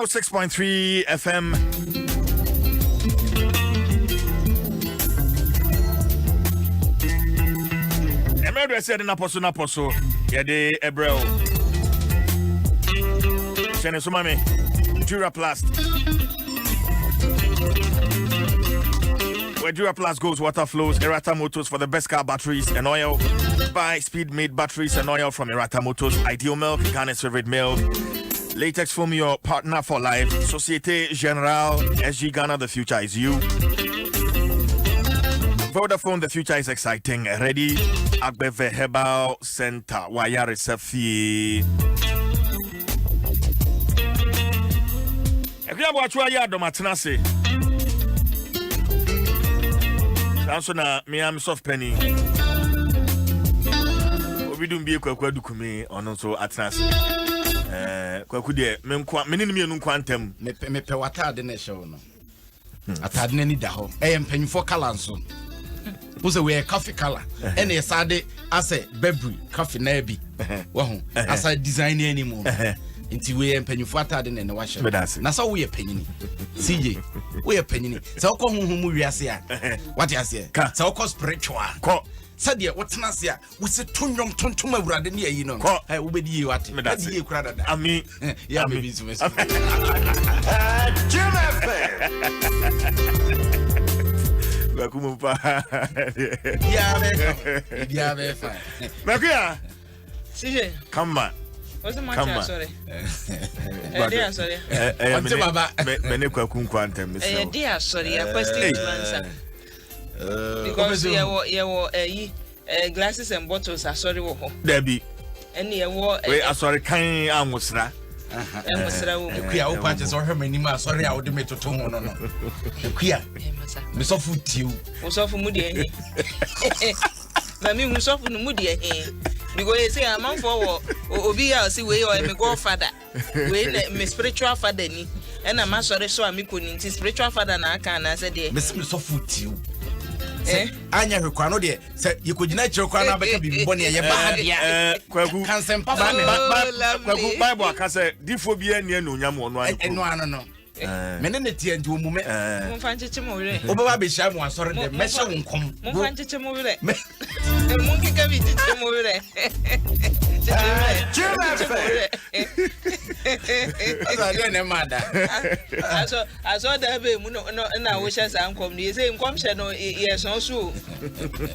106.3 FM. Mmerɛ deɛ sɛ yɛde napɔ so napɔ so yɛde ɛbrɛ o. Hyɛ ne so ma me. Duraplast. Where Duraplast goes, water flows. Erata Motors for the best car batteries and oil. Buy speed made batteries and oil from Erata Motors. Ideal Milk, Ghana's favorite milk. Latex Foam, your partner for life. Societe Generale, SG Ghana, the future is you. Vodafone, the future is exciting. Ready? Agbeve Herbal Center. Wayare Safi. Akua Boakyewa yɛ adɔm atena ase. Saa nso na mea me sɔf panin. Obi dum bie Kwaku Adukumi ɔno nso atena ase. Ɛɛ Kwaku deɛ me nkoa me ne ne mmienu nkoa ntam. Mepɛ mepɛ w'ataade na ɛhyɛ wo no. Ataade no ani da hɔ. Ɛyɛ mpanyinfoɔ kala nso. Wo sɛ wɔyɛ coffee color ɛna yɛsa de asɛ Burberry coffee naa bi. Wahu asa design ne anim no. Nti wɔyɛ mpanyinfoɔ ataade na ɛna wahyɛ. Na sɛ woyɛ panyini. CJ woyɛ panyini. Sɛ wokɔ honhom mu wiase a wate aseɛ. Sɛ wokɔ spiritual. Kɔ. Sɛdeɛ wotena ase a wosi to nnwom tontom awurade ne ayi no kɔ ɛ wobɛdi yie wate wadi yie kura dada ami yɛ ama bi nso mɛsi Jim FM Kwaku mu paa biara bɛyɛ biara bɛyɛ fine Makuya Sije kama kama ɛde asɔre ɔnte baba mene kwaku nkwa ntɛm mesrɛ ɛyɛ de asɔre yɛ question to answer because yɛwɔ yɛwɔ ɛyi ɛɛ glasses and bottles asɔre wɔ hɔ. Dabi. Ɛna yɛwɔ. Wei asɔre kan anwosra. Ɛnwosra wɔ mu. Ekuya wo pa kyɛ sɛ ɔhwɛ m'anim asɔre a wode me toto ho no no. Ekuya. Mesɔfo tiw. Wosɔfo mu deɛ he. Ma mi hu sɔfo no mu deɛ he. Because yɛ sɛ amanfoɔ wɔ obi a ɔsi wei ɔyɛ me godfather. Wei na me spiritual father ni. Ɛna m'asɔre so a mekɔ ni nti spiritual father na aka anaasɛ deɛ. Mesi me sɔfo tiw. Sɛ eh? anyɛ hwɛ kwa no deɛ sɛ yɛkɔgyina akyire koraa na abɛka biribi bɔne a yɛba ha deɛ eh, kwaku kansɛmpa fa me kwaku bible aka sɛ difoɔ biara nni anuonyam wɔ ɔno ano ɛno ano no me ne ne teɛ nti ɔmu me momfa nkyekye mo werɛ wobɛba abɛhyia mu asɔre dɛ mɛhyɛ wo nkɔm momfa nkyekye mo werɛ monkeka bi nkyekye mo werɛ adeɛ na ɛma da asɔ asɔ da bɛ mu no na wohyɛ saa nkɔm no yɛsɛ nkɔmhyɛ no yɛsɔn so o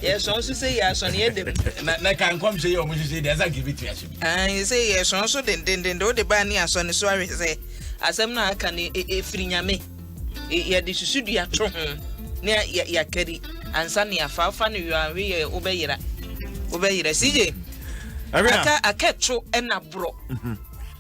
yɛsɔn so sɛ yɛasɔ no yɛdam na na ka nkɔmhyɛ yɛ ɔmo hyehyɛ deɛ ɛsɛ nka ebi ahyɛ bi yɛsɛ yɛsɔn so dendenden de wode baa ne asɔ ne so ahwɛ sɛ Asɛm no a aka no, ɛfiri Nyame. Yɛde susudua to ho na yɛakari ansa na yɛafa. Wofa no yɔanwe yɛ wobɛyera. Wobɛyera. CJ, aka akɛto na borɔ. Mhm.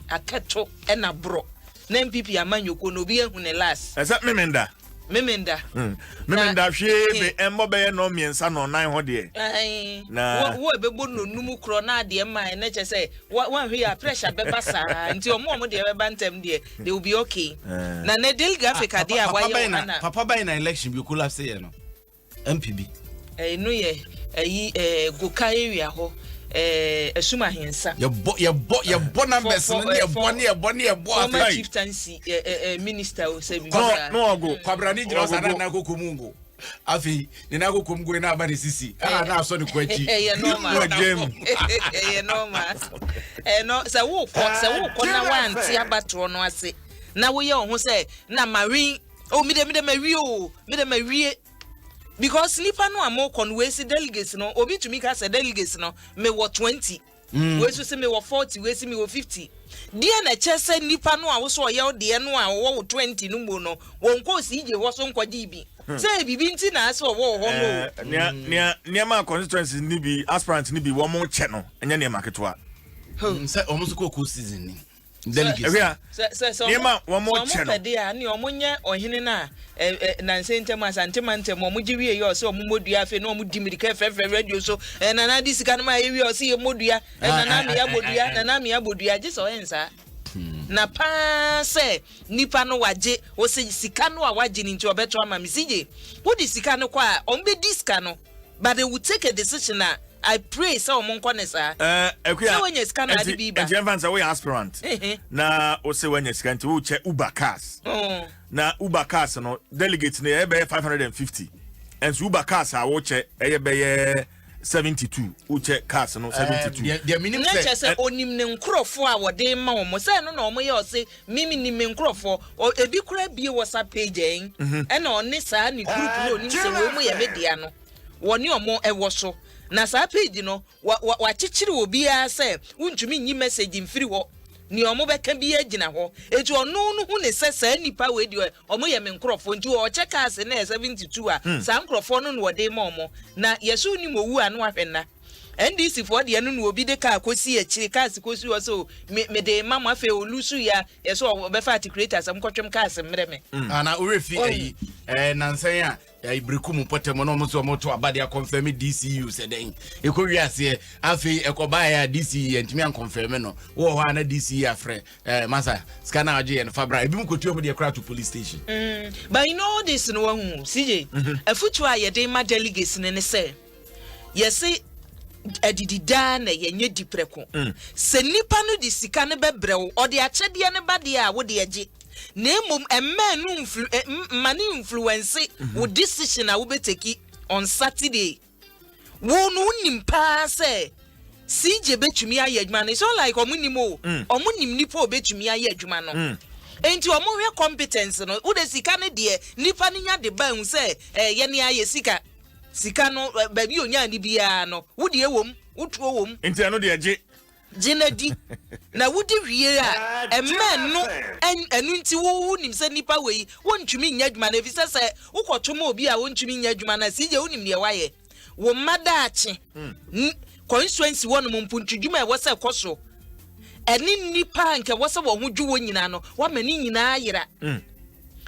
Akɛto na borɔ. Na NPP amanyɔkuo no obi ahu ne last. Ɛsɛ memenda. Memenda. Hmm. Memenda hwee be ɛmmɔ bɛyɛ nɔ mmiɛnsa nɔ nan hɔ deɛ. Na wo ɛbɛbɔ nonum korɔ na adeɛ mma ɛnɛ kyɛ sɛ wanhwɛ yɛ a pressure bɛba saa nti ɔmo ɔmo deɛ bɛba ntɛm deɛ they will be okay. Na ne daily graphic ah, adeɛ a wayɛ wɔ ha na. Papa bɛyɛ na election bi collapse yɛ no. MP bi. Ɛno yɛ ɛyi ɛɛ Goka area hɔ ɛɛ Asum Ahensa. Yɛbɔ yɛbɔ yɛbɔ numbers no ne yɛbɔ ne yɛbɔ ne yɛbɔ afei. Former chieftaincy ɛɛ ɛɛ minister o sɛ bibi saa. No ɔgo. Kwabrani gyina ɔsa na nan koko mu ngo afei ne nan koko mu ngo na aba ne sisi ɛna na asɔ ne kɔ akyi. Ɛyɛ normal ɛyɛ normal ɛno sɛ wokɔ sɛ wokɔ na wante abatoɔ no ase na woyɛ wo ho sɛ na mawen o mi de mi de mawie o mi de mawie. Because nipa no a mokɔ no wei se delegates no obi tumi ka sɛ delegates no mewɔ 20 mm. wei so se mewɔ 40 wei se mewɔ 50 deɛ na ɛkyɛ sɛ nipa no a wosɛ ɔyɛ wo deɛ no a ɔwɔ wo 20 no mu no wɔn kɔ CJ hɔ so nkɔgye bi hmm. sɛ biribi nti na asɛ ɔwɔ hɔ no eh, nea nea nneɛma a constituencies ni bi aspirants ni bi wɔn kyɛ no ɛnyɛ nneɛma ketewa hmm, sɛ wɔn nso kɔ kɔ season ni delegates. Ɛhwɛ a, nneɛma a wɔn kyɛ no. Sɛ wɔn pɛ de a, ne wɔn nyɛ ɔhene no a ɛ nansa ntam Asante mantam wɔn gye wie yɛ ɔsɛ wɔn mmɔ dua afei na wɔn di mirika frɛfrɛ radio so ɛ nana de sika no ma yɛ wie ɔsɛ yɛ mmɔ dua ɛ nana mi abɔ dua nana mi abɔ dua gye sɛ ɔyɛ nsaa na paa sɛ nipa no wagye ɔsɛ sika no a wagye no nti ɔbɛto ama me sigye wode sika no kɔ a wɔn bɛdi sika no but they will take a decision a. I pray sɛ ɔmo nkɔ ne saa. Akua, Sɛ woanya sika na ade bi ba. Nti ɛmfa sɛ woyɛ aspirant na wose woanya sika nti wokyɛ Uber cars. Na Uber cars no, delegate no ɛyɛ bɛyɛ 550, ɛnso Uber cars a wokyɛ ɛyɛ bɛyɛ 72. Wokyɛ cars no 72. Deɛ menim Na sɛ kyerɛ sɛ onim ne nkurɔfoɔ a wɔde ma wɔn sɛ ɛno na wɔn yɛ. Ɔse mimi nim me nkurɔfoɔ. Ebi kora bie WhatsApp page ɛn ɛna ɔne saa ne group no, onim sɛ wɔn mu yɛ me dea no, wɔne ɔmo ɛwɔ so. Na saa page no wa wa wakyekyere obiara sɛ wontumi nyi message mfiri hɔ, nea ɔmo bɛka bi gyina hɔ. Etu ɔno no hu ne sɛ saa nipa wei deɛ, ɔmo yɛ me nkurɔfoɔ, nti ɔkyɛ cars na yɛ 72 a, saa nkurɔfoɔ no na wɔde ma ɔmo. Na yɛsɛ onim owu a no ahwɛ nna NDC foɔ deɛ no na obi de kaa kɔsi akyire, cars kɔsi hɔ sɛ me mede ma mo. Afei olusu ya yɛsɛ ɔbɛfa articulator sɛ mokɔtwem cars mmerɛ me. Ana worɛ fi ayi nansɛn a ɛyi Biriku mu pɔtɛm na ɔmo nso ɔmo to aba de akɔnfɛm DCU sɛ dɛn ɛkɔ wi aseɛ. Afei ɛkɔbaeɛ a DCU yɛntumi ankɔnfɛm no. Wowɔ hɔ a na DCU afrɛ masa sika na agye yɛ no fa bra. Ebi mu kɔtua mu deɛ koraa to police station. But in all this no, wahu CJ, afutuo a yɛde ma delegates no ne sɛ yɛse adidi daa na yɛnyɛ di prɛko. Sɛ nipa no de sika no bɛbrɛ wo, ɔde akyɛdeɛ no ba deɛ a, wode agye, na mmom ɛmmaa no mma no influence wo decision a wobɛtake on Saturday. Wo no wonim paa sɛ CJ bɛtumi ayɛ adwuma no. It's not like ɔmo nim o, ɔmo nim nipa a obɛtumi ayɛ adwuma no. Nti ɔmo hwɛ competence no. Wode sika no deɛ, nipa no nya de ba ehu sɛ yɛne ayɛ sika no baabi onya ne biara no, wode ɛwɔ mu, wotuo wɔ mu. Nti ɛno deɛ gye. Gye na di na wodi wie a, ɛmɛ no ɛno nti wo wonim sɛ nipa wei wontumi nyɛ adwuma no, efisɛ sɛ wokɔto ma obi a wontumi nyɛ adwuma no a, CJ, wonim deɛ wayɛ wo mma daakye. Constituency hɔ nom mpuntudwuma a ɛwɔ sɛ ɛkɔ so ɛne nipa a nka ɛwɔ sɛ wɔn ho dwo wɔ nyinaa no, wama ne nyinaa yera.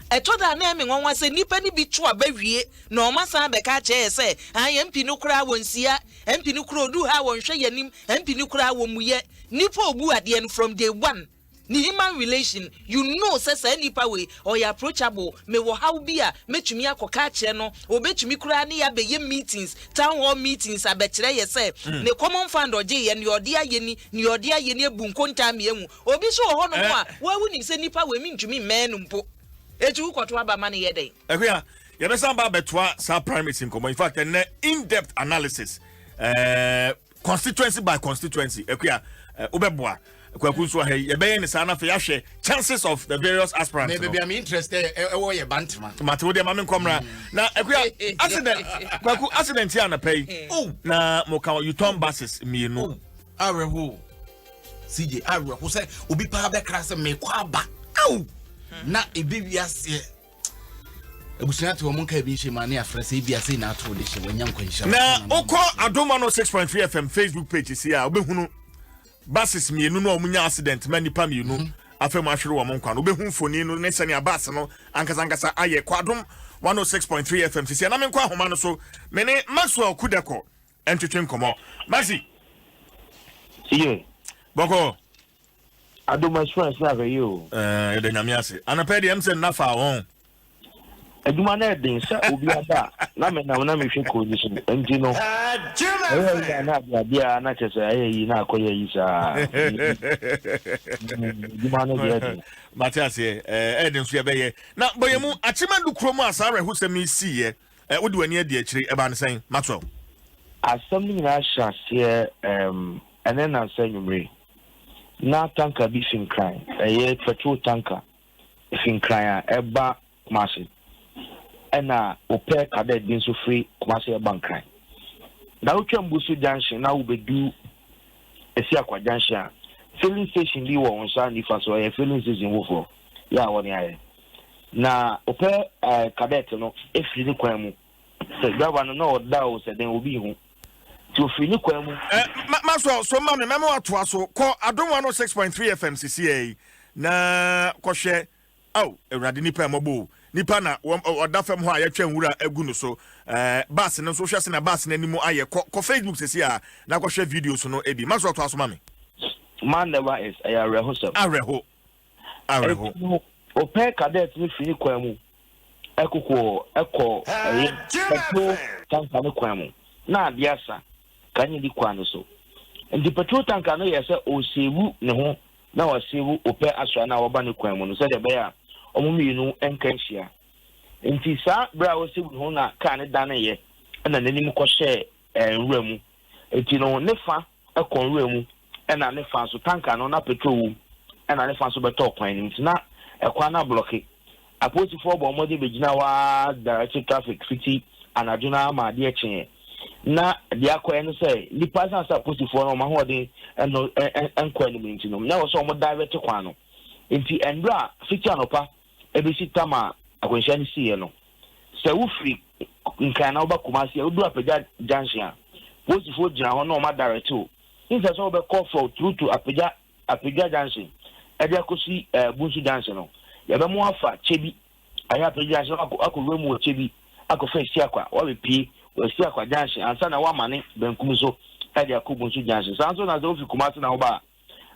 Ɛtɔ da na ɛmi nwanwa sɛ nipa no bi to aba wie na ɔma san bɛka akyerɛ yɛ sɛ ah, MP no koraa wɔn nsia, MP no koraa odu ha wɔn hwɛ yɛn anim, MP no koraa wɔn mu yɛ nipa obu adeɛ no. From day one ne human relation, you know sɛ saa nipa wei ɔyɛ approachable. Mewɔ haw bi a mɛtumi akɔka akyerɛ no, obɛtumi koraa ne yɛabɛyɛ meetings, town hall meetings, abɛkyerɛ yɛ sɛ ne common fund ɔgye yɛ, nea ɔde ayɛ ni, nea ɔde ayɛ ni, ebu nkontaa mmienu. Obi so wɔ hɔnom a wɔawu nim sɛ nipa wei mi ntumi mmɛn no mpo, etu wokɔto aba ma no yɛ dɛn? Akua, yɛbɛsan ba abɛtoa saa primaries nkɔmmɔ. In fact, ɛnɛ in depth analysis, constituency by constituency. Akua, wobɛboa Kwaku nso ha yi, yɛbɛyɛ ne saa na afei yɛahwɛ chances of the various aspirants no. Baabi a me interest ɛwɔ yɛ Bantama. Mate, wo deɛ ma me nkɔmmra na Akua, accident, Kwaku, accident yi anapa yi na moka Yutong buses mmienu. Oh, awerɛho CJ, awerɛho sɛ obi paa bɛkra sɛ mekɔ aba aw na ebi wiaseɛ abusua te wɔn nka ebi nhyɛ mu ane afrɛ sɛ ebi ase na ato de hyɛ wɔanya nkwanhyia. Na wokɔ Adom 106.3 FM Facebook page si a, wobɛhunu buses mmienu no a wɔnya accident ma nnipa mmienu afei mu ahwere wɔn nkwa no. Wobɛhu mfoni no ne sɛnea bus no ankasa ankasa ayɛ. Kɔ Adom 106.3 FM sisi ɛna menkɔ ahoma no so, me ne Maxwell Kudɛkɔ ntwetwe nkɔmmɔ. Maxi. Iye. Bɔkɔ. Adom Express na ahwɛ yi o. Ɛɛ, yɛda Nyame ase. Anɔpɛ deɛ, ɛm sɛ nna fa wɔn. Adwuma no ɛden sɛ obi aba a na menam na mehwɛ kuro yi so, nti no ɛyɛ yi a na adeadeɛ a na kyerɛ sɛ ɛyɛ yi na akɔyɛ yi saa. Adwuma no deɛ ɛden. Mate aseɛ. Ɛɛden nso yɛbɛyɛ na bɔyɛ mu Akyemadu kurom a saa awerɛhosɛm yi siiɛ. Wode w'ani adi akyire, ɛbaa ne sɛn, Maxwell? Asɛm no nyinaa hyɛ aseɛ ɛnɛ nansa anwummere na tanker bi fi Nkran, ɛyɛ petrol tanker fi Nkran a ɛba Kumase, ɛna Opɛ Cadet bi nso firi Kumase ɛba Nkran. Na wotwa Mbusu junction na wobɛdu Asiakwa junction a, filling station bi wɔ wo nsa nifa so, ɛyɛ filling station foforɔ yɛ a wɔde ayɛ. Na Opɛ Cadet no efiri ne kwan mu sɛ driver no na ɔda o sɛ dɛn obi hu nti ofiri ne kwan mu. Maxwell, so ma me mɛma watoa so. Kɔ Adom 106.3 FM sisiɛ yi na kɔhwɛ. Ao Awurade, nipa mmɔbɔ o. Nipa na ɔda fam hɔ a yɛatwa nwura agu no so. Bus no nso, wohwɛ sɛ na bus no anim ayɛ. Kɔ Facebook sisi a na kɔhwɛ videos no bi. Maxwell, toa so ma me. Man never is, ɛyɛ awerɛhosɛm. Awerɛho, awerɛho. Ɛnti no Opɛ Cadet no firi ne kwan mu ɛkokɔ ɛkɔ ɛyɛ petrol tanker ne kwan mu na adeɛ asa. Ka ne di kwan no so. Nti petrol tanker no yɛ sɛ ɔsave ne ho na wasave Opɛ Asoa no a wɔba ne kwan mu no sɛdeɛ ɛbɛyɛ a wɔn mmienu nka nhyia. Nti saa berɛ a ɔsave ne ho na kaa no daneeɛ ɛna n'anim kɔhyɛɛ nwura mu. Nti no ne fa kɔ nwura mu ɛna ne fa nso tanker no na petrol wom ɛna ne fa nso bɛtɔɔ kwan no mu. Nti na ɛkwan no ablɔke. Apolisifoɔ bɔɔ mmɔden bɛgyina hɔ ara directed traffic fiti anadwo no ara ma adeɛ kyeeɛ. Na deɛ akɔyɛ no sɛ nnipa ɛsiane sɛ apolisifoɔ no wɔn ahoɔden ɛno ɛnkɔ anim nti no na ɛwɔ sɛ wɔn divert kwan no. Nti ɛnberɛ a fiti anɔpa ɛbɛsi tam a akwanhyia no siiɛ no, sɛ wofiri Nkran na woba Kumasi a, woduru Apagya junction a, polisifoɔ gyina hɔ na wɔn adirect wo. Nsɛ sɛ wobɛkɔ from through to Apagya Apedwa junction ɛde akɔsi ɛɛ Bunsu junction no, yɛbɛmo afa Kyebi, ayɛ Apedwa junction na wakɔ akɔwura mu wɔ Kyebi akɔfa Asiakwa, wabɛpie wɔ Asiakwa junction ansa na wamane benkum so ɛde akɔ Bunsu junction. Saa nso na sɛ wofi Kumasi na woba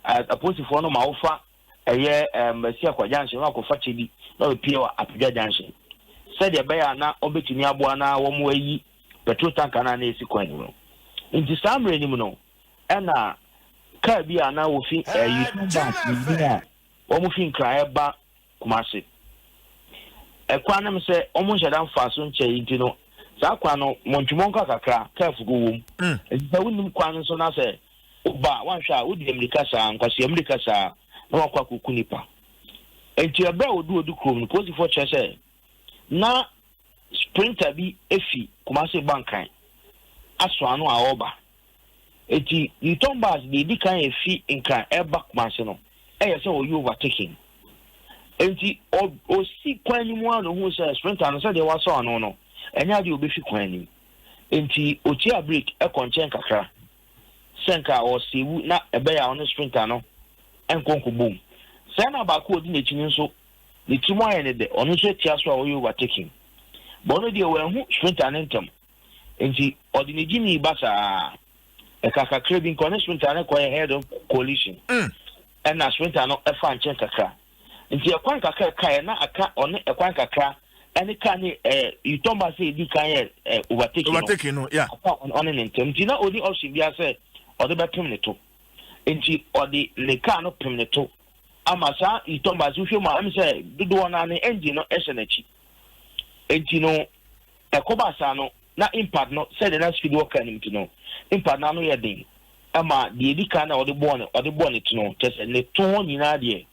a, apolisifoɔ no ma wofa ɛyɛ ɛɛm Asiakwa junction na wakɔfa Kyebi na wabɛpie wɔ Apedwa junction sɛdeɛ ɛbɛyɛ a na wɔbɛtumi aboa na wɔn ayi petrol tanker no a na ɛsi kwan no mu no. Nti saa mmerɛ no mu no, ɛna kaa bi a na wofi Yutong bus mmienu a wɔfi Nkran reba Kumasi. Ɛkwan no mu sɛ wɔn nhyɛ da mfaa so nkyɛe nti no, saa kwan no mɔntwemɔnkɔ kakra, kaa fugu wom. Nti sɛ wonnim kwan no so na sɛ woba a, woanhwɛ a wodi mmirika saa, nkwasea mmirika saa, na woakɔ akɔku nipa. Nti ɛberɛ a wɔdu Odu kurom no, polisifoɔ kyerɛ sɛ na sprinter bi fi Kumasi reba Nkran aso ano a ɔreba. Enti Newton bus deɛ edi kan efi Nkran ɛreba Kumasi no ɛyɛ sɛ ɔyɛ overtaking. Enti ɔsi kwan no mu ara na ohuu sɛ sprinter no sɛdeɛ wasɔ ano no ɛnyɛ adeɛ obefi kwan no mu. Enti otiaa brake ɛkɔ nkyɛn kakra sɛ nka ɔresewu na ɛbɛyɛ a ɔne sprinter no ɛnkɔ nkɔbom. Sɛɛ na baako a odi n'akyi no nso ne tirim ayɛ no dɛ, ɔno nso atia so a ɔyɛ overtaking. But ɔno deɛ wanhu sprinter no ntɛm. Nti ɔde ne gyimii ba saa. Ɛka kakra bi nka ɔne sprinter no kɔyɛ head on collision. Ɛna sprinter no ɛfa nkyɛn kakra. Nti ɛkwan kakra ɛkaeɛ na aka ɔne ɛkwan kakra ɛne car ne ɛɛ Yutomba sɛ edi kan yɛ ɛɛ overtaking no. Overtaking no, yeah. Aka ɔne ne ntɛm. Nti na ɔni option biara sɛ ɔde bɛpem ne to. Nti ɔde ne car no pem ne to ama saa Yutomba sɛ wohwɛ mu a ɛm sɛ dodoɔ no ara ne engine no ɛhyɛ n'akyi. Nti no Ɛkɔbaa saa no, na impact no, sɛdeɛ na speed wɔ car no mu nti no, impact no ano yɛ den ma deɛ ɛdi kan a ɔde bɔɔ no, ɔde bɔɔ ne to no, kyerɛ sɛ ne to hɔ nyinaa deɛ,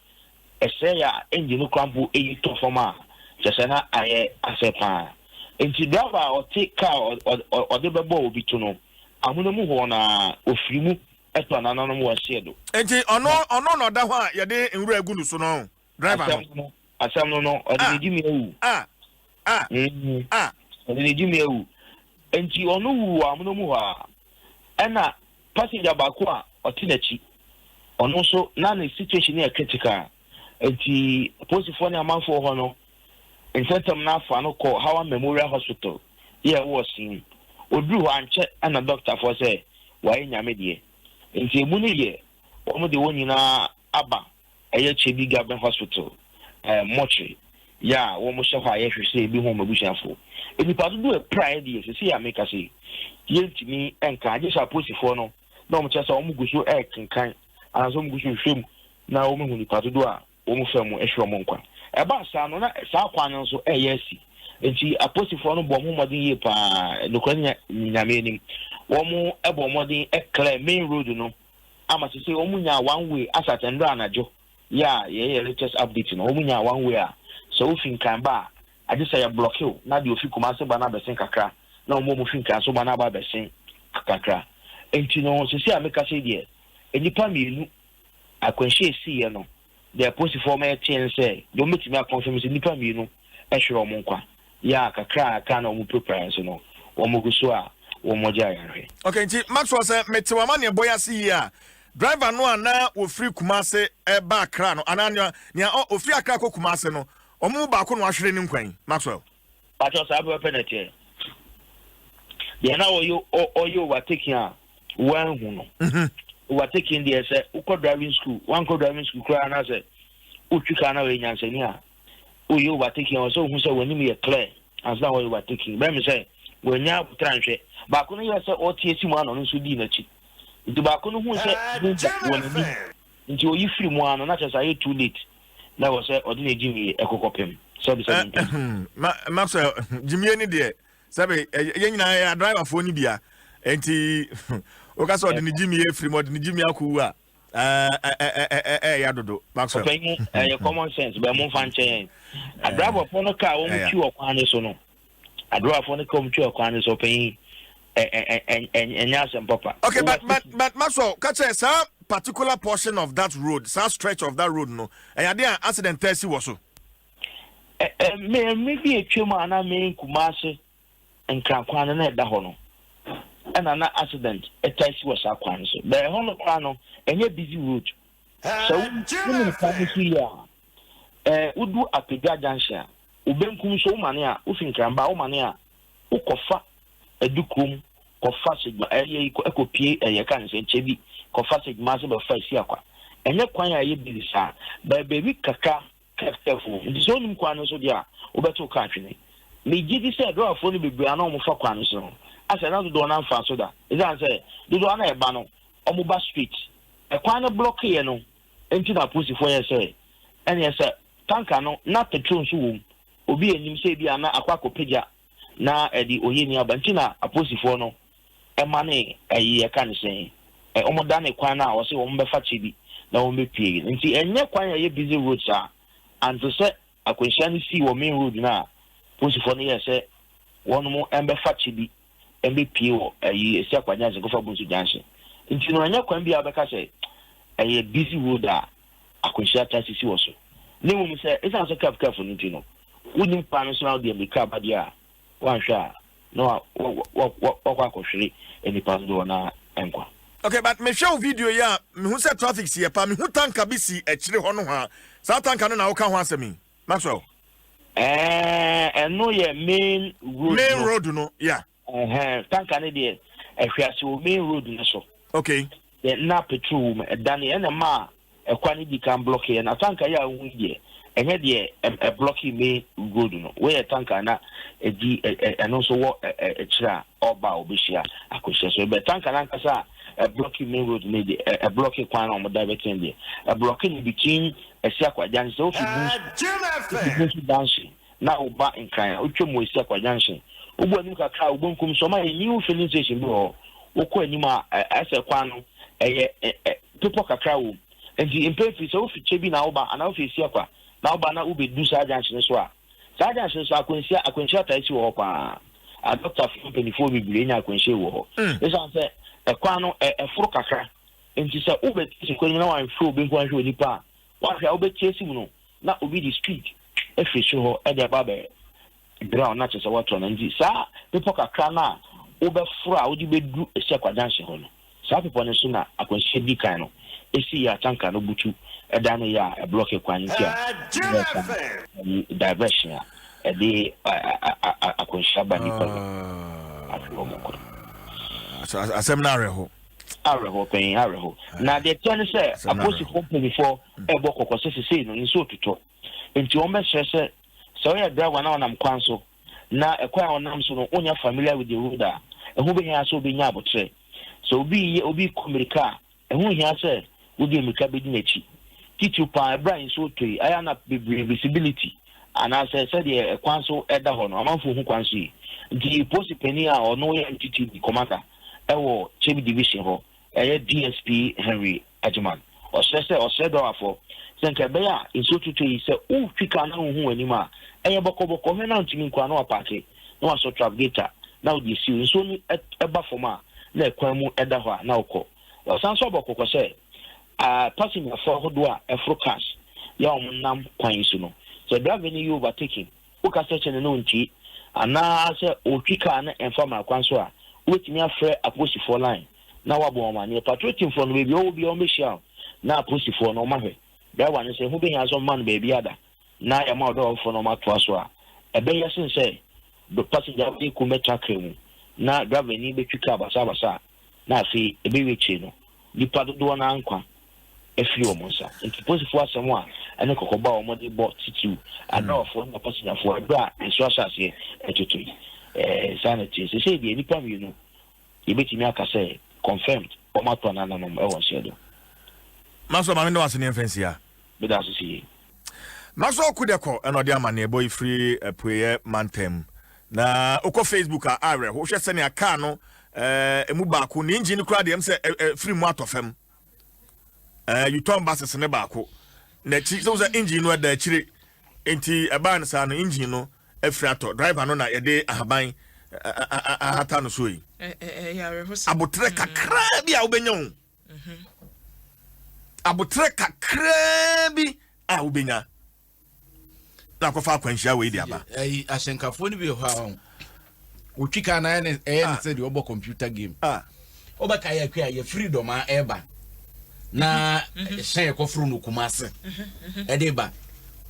ɛsɛeɛ a engine no koraa mpo yi tɔ fam a, kyerɛ sɛ na ayɛ asɛe pa ara. Nti driver a ɔte car a ɔde bɛbɔɔ obi to no, amona mu hɔ no ara, ɔfiri mu tɔ nananom wɔ ɛhyeɛ do. Nti ɔno, ɔno na ɔda hɔ a yɛde nwura agu no so no, driver no? Asɛm no, asɛm no no, ɔde ne gyimi awu. Ah, ah, mm. ah. Ɔde ne gyimi awu. Nti ɔno wu wɔ amono mu hɔ a, ɛna passenger baako a ɔte n'akyi, ɔno nso na ne situation yɛ critical. Nti polisifoɔ ne amanfoɔ hɔ no, ntɛntɛm no afa no kɔ Hawa Memorial Hospital yɛ ɛwɔ Ɔsen. Oduru hɔ ankyɛ ɛna dɔktafoɔ sɛ wayɛ nyame deɛ. Nti emu no yɛ wɔn de wɔn nyinaa aba ɛyɛ Kyebi Government Hospital eh, mortuary yɛ a wɔn hyɛ hɔ a yɛhwɛ sɛ ebi hu wɔn abusuafoɔ. Nnipa dodoɔ a ɛpiraeɛ deɛ seesei a meka sei yɛntumi nka agye sɛ apolisifoɔ no na wɔn kyerɛ sɛ wɔn gu so ɛrekenkan anaasɛ wɔn gu so rehwɛ mu na wɔn ahu nnipa dodoɔ a wɔn fɛ mu ɛhwɛ wɔn nkwa. Ɛbaa saa no na saa kwan no nso ɛreyɛ asi nti apolisifoɔ no bɔ wɔn ho mmɔden yie paa nokorɛ ne Nyame anim wɔn bɔ mmɔden clear main road no ama sesei wɔn nyaa one way asat ndora anadwo yi a yɛyɛ latest update no wɔn nyaa one way a sɛ wofi Nkran ba a agye sɛ yɛ blocke wo na deɛ ofi Kumasi ba no abɛsen kakra na wɔn a wɔfi Nkran so ba no aba abɛsen kakra nti no sesei a mekasa yi deɛ nnipa mmienu akwanhyia esiiɛ no Deɛ apolisifoɔ ma yɛteɛ ne sɛ, deɛ wɔbɛtumi akɔnfɛm sɛ nnipa mmienu hwere wɔn nkwa, yɛ a kakra a aka na wɔpirapiraeɛ nso no, wɔgu so a wɔregye ayarehwɛ. Okay, nti Maxwell sɛ mete w'amanneɛbɔ yi ase yie a, driver no a na wɔfiri Kumase reba Accra no anaa nea nea ɔfiri Accra kɔ Kumase no, wɔn mu baako na wahwere ne nkwa yi, Maxwell? Pakyɛw saa pɛpɛpɛ na ɛteɛ. Deɛ na ɔyɛ ɔyɛ overtaking a wanhu no. Mhm. Overtaking deɛ sɛ wokɔ driving school, wankɔ driving school koraa na sɛ wotwi kaa na wɔyɛ nyansani a, woyɛ overtaking a ɔsɛ wohu sɛ w'anim yɛ clear ansa na wɔyɛ overtaking. Bɛyɛ me sɛ Wannya aboterɛ anhwɛ. Baako no yɛɛ sɛ ɔrete asi mu ara na ɔno nso dii n'akyi. Nti baako no hui sɛ danger wɔ n'anim nti oyi firi mu ara no na kyerɛ sɛ ayɛ too late na ɛwɔ sɛ ɔde ne gyimie ɛkɔ kɔpem sɛbi sɛbi mpɛn. Maxwell, gyimie no deɛ sɛbi yɛn nyinaa yɛ adriverfoɔ no bia nti woka sɛ ɔde ne gyimie firi mu ɔde ne gyimie akɔwu a ɛyɛ dodo Maxwell. Ɔpanyin ɛyɛ common sense bɛn mo nfa nkyɛn yɛn. Adriverfoɔ no kaa wɔn twi wɔ kwan no so no. Adorɔfoɔ no kɔm twa kwan no so ɔpanyin ɛnyɛ asɛm papa. Okay, but but but Maxwell, ka kyerɛ saa particular portion of that road, saa stretch of that road no, ɛyɛ adeɛ a accident taa si wɔ so. Mmere bi atwam a na me Kumasi Nkran kwan no na ɛda hɔ no, ɛna na accident taa si wɔ saa kwan no so. Bɛɛ ɛhɔ no koraa no, ɛnyɛ busy road. Sɛ wonim kwan no so yie a, Wodu Apedwa junction a, wo benkum so womane a, wofi Nkran ba a, womane a, wokɔfa Adukurom, kɔfa Sejima, ɛyɛ yi kɔpie ɛyɛ ka ne sɛ Kyebi, kɔfa Sejima ase bɛfa Asiakwa. Ɛnyɛ kwan a ɛyɛ busy saa, but baabi kakra curve wɔ mu. Nti sɛ wonim kwan no so deɛ a, wobɛto wo kaa atwene. Megye di sɛ driverfoɔ no bebree a na wɔfa kwan no so no, asɛ na dodoɔ no ara mfaa so da. Ɛsiane sɛ dodoɔ no a ɛba no, wɔba straight. Ɛkwan no blɔkeeɛ no, Enti na apolisifoɔ yɛɛ sɛ, ɛneɛ sɛ tanka no na petrol nso wom, obi nnim sɛ ebia na akɔ akɔpagya na ɛde ohiani aba nti na apolisifoɔ no manee ɛyi yɛka no sɛn, wɔn dane kwan no a wɔse wɔn bɛfa kyɛ bi na wɔn bɛpue no. Nti ɛnyɛ kwan a ɛyɛ busy road saa, ante sɛ akwanhyia no sii wɔ main road no a apolisifoɔ no yɛɛ sɛ wɔn mbɛfa kyɛ bi mbɛpue wɔ ayi Asiakwa junction kɔfa Bonsu junction nti no ɛnyɛ kwan bi a wobɛka sɛ ɛyɛ busy road a akwanhyia taa sisi wɔ so na mmom sɛ ɛsiane sɛ curve curve no nti no wonim kwan no so na wode mmirika aba deɛ a woanhwɛ a na wakɔ akɔhwere nnipa dodoɔ no ara nkwa. Okay but mehwɛ wo video yi a mehu sɛ traffic si yɛ paa mehu tanker bi si akyire hɔ nohoa saa tanker no na woka ho asɛm yi Maxwell? Ɛɛ ɛno yɛ main road no. Main road no yeah. Ɛhɛn tanka no deɛ ɛhwe ase wɔ main road no so. Okay. Deɛ na petrol wɔ mu ɛdane ɛna ɛma ɛkwan no di kan blɔke yɛ na tanka yi a wohu yi deɛ ɛnyɛ deɛ ɛblɔke main road no wei yɛ tanka na ɛdi ɛno nso wɔ ɛkyerɛ a ɔba a ɔbɛhyia akɔhyia so ɛbɛ tanka no ankasa a ɛblɔke main road no deɛ ɛblɔke kwan na wɔn divert no deɛ ɛblɔke no between Asiakwa junction sɛ wofi Bunsu wofi Bunsu junction na woba Nkran a wotwa mu wɔ Asiakwa junction wobɔ anim kakra a wo benkum so ɔma yɛ new filling station bi wɔ hɔ wokɔ anim a ɛsɛ kwan no ɛyɛ bepɔ kakra wɔ mu nti mpɛn pii sɛ wofi Kyebi na woba anaa wofi Asiakwa na woba na wobɛdu saa junction no so a saa junction so akwanhyia akwanhyia taa si wɔ hɔ paa adɔktafoɔ mpanimfoɔ bebree nya akwanhyia wɔ hɔ ɛsiane sɛ ɛkwan no ɛforo kakra Enti sɛ wobɛte ase kwan mu na wanhwɛ obi nko anhwɛ onipa a, wanhwɛ a wobɛte ase mu no na obi de speed afiri soro hɔ de aba abɛ drown na kyerɛ sɛ woatɔ no. Nti saa bepɔ kakra no a wobɛforo a wode bɛduru Asiakwa junction hɔ no, saa bepɔ no so na akwanhyia di kan no ɛsi yɛ a tanka no butu ɛda no yɛ a ɛblɔke kwan no nti a ɛyɛ saa diversion a ɛde akwanhyia ba nnipa mu ahwe wɔn nkwa. Asɛm no awerɛho. Awerɛhoɔ pɛn, awerɛhoɔ. Na deɛ ɛteɛ ne sɛ, apolisifoɔ mpanimfoɔ rebɔ kɔkɔ sɛ sesei no nsuo retotɔ. Enti wɔbɛsrɛ sɛ, sɛ woyɛ driver na wonam kwan so, na ɛkwan a wonam so no wonyɛ familiar with the road a, ɛho bɛhia sɛ wobɛnya aboterɛ. Sɛ obi reyɛ obi rekɔ mmirika a, ɛho nhia sɛ wode mmirika bɛdi n'akyi. Titiriw pa ara ɛberɛ a nsuo retɔ yi, ayɛ a na bebree visibility anaasɛ sɛdeɛ ɛkwan so da hɔ no, amanfoɔ hu kwan so yie. Nti polisi panin a ɔno yɛ MTTD commander wɔ Kyebi Division hɔ, ɛyɛ DSP Henry Agyeman. Ɔsrɛ sɛ, ɔsrɛ dɔwafɔ sɛ nka ɛbɛyɛ a nsuo totɔ yi sɛ wotwi kaa na wonhu w'anim a, ɛyɛ bɔkɔbɔkɔ, hwɛ na wontumi nkɔ a na wapaake na wasɔ trafgator na wode asi hɔ. Nsuo no ba fam a na ɛkwan mu da hɔ a na wokɔ. Ɔsan nso abɔ kɔkɔ sɛ passengerfoɔ ahodoɔ a ɛforo cars yɛ a wɔnam kwan yi so no, sɛ driver no yɛ overtaking, wokasa kyerɛ no na ɔntie, anaa sɛ ɔretwi kaa no ɛmfa mmara kwan so a, wobɛtumi afrɛ apolisifoɔ line na woabɔ wɔn amaneɛ. Patrol teamfoɔ no, baabi a wɔwɔ biara wɔbɛhyia wo na apolisifoɔ no wɔahwɛ driver no sɛ ɛho bɛhia sɛ wɔma no baabi ada na yɛama ɔdɔɔfoɔ no wɔatoa so a, ɛbɛyɛ sen sɛ passenger bɛkɔ bɛtra kaa mu na driver ni bɛtwi kaa basabasa a na afei ɛbɛwie akyire no, nnipa dodoɔ no ara nkwa afiri wɔn nsa. Enti polisifoɔ asɛm a ɛne kɔkɔbɔ a wɔde bɔ titiriw adɔɔfoɔ ne apasinyafoɔ ɛberɛ a nsuo ahyɛ aseɛ retoto yi. Saa na ɛteɛ. Seesei deɛ nnipa mmienu yɛbɛtumi aka sɛ confirmed wɔn atɔ nananom wɔ nseɛ do. Maxwell maame da wo ase ne yɛmfa nsi ha. Meda ase sie. Maxwell Kudeko na ɔde amanneɛbɔ yi firi Apueeɛ mantam. Na wokɔ Facebook a, awerɛho. Wohwɛ sɛnea kaa no emu baako, ne engine no koraa deɛ ɛm sɛ ɛfiri mu atɔ fam. Yutong buses ne baako. N'akyi, sɛ wo sɛ engine no ɛda akyire. Nti ɛbaa no saa no, engine no afiri atɔ. Driver no na yɛde ahaban ahata no so yi. Aboterɛ kakraa bi a wobɛnya o. Aboterɛ kakraa bi a wobɛnya na akɔfa akwanhyia wei de aba. Ɛyi ahyɛnkafoɔ no bi wɔ hɔ a wɔtwi kaa na ɛyɛ ne ah. sɛ deɛ ɔbɔ computer game. Ah. Wobɛka yɛ akua yɛfiri dɔma ɛreba na mhm. hyɛn ɛkɔforo no kuma ase mhm. ɛde ba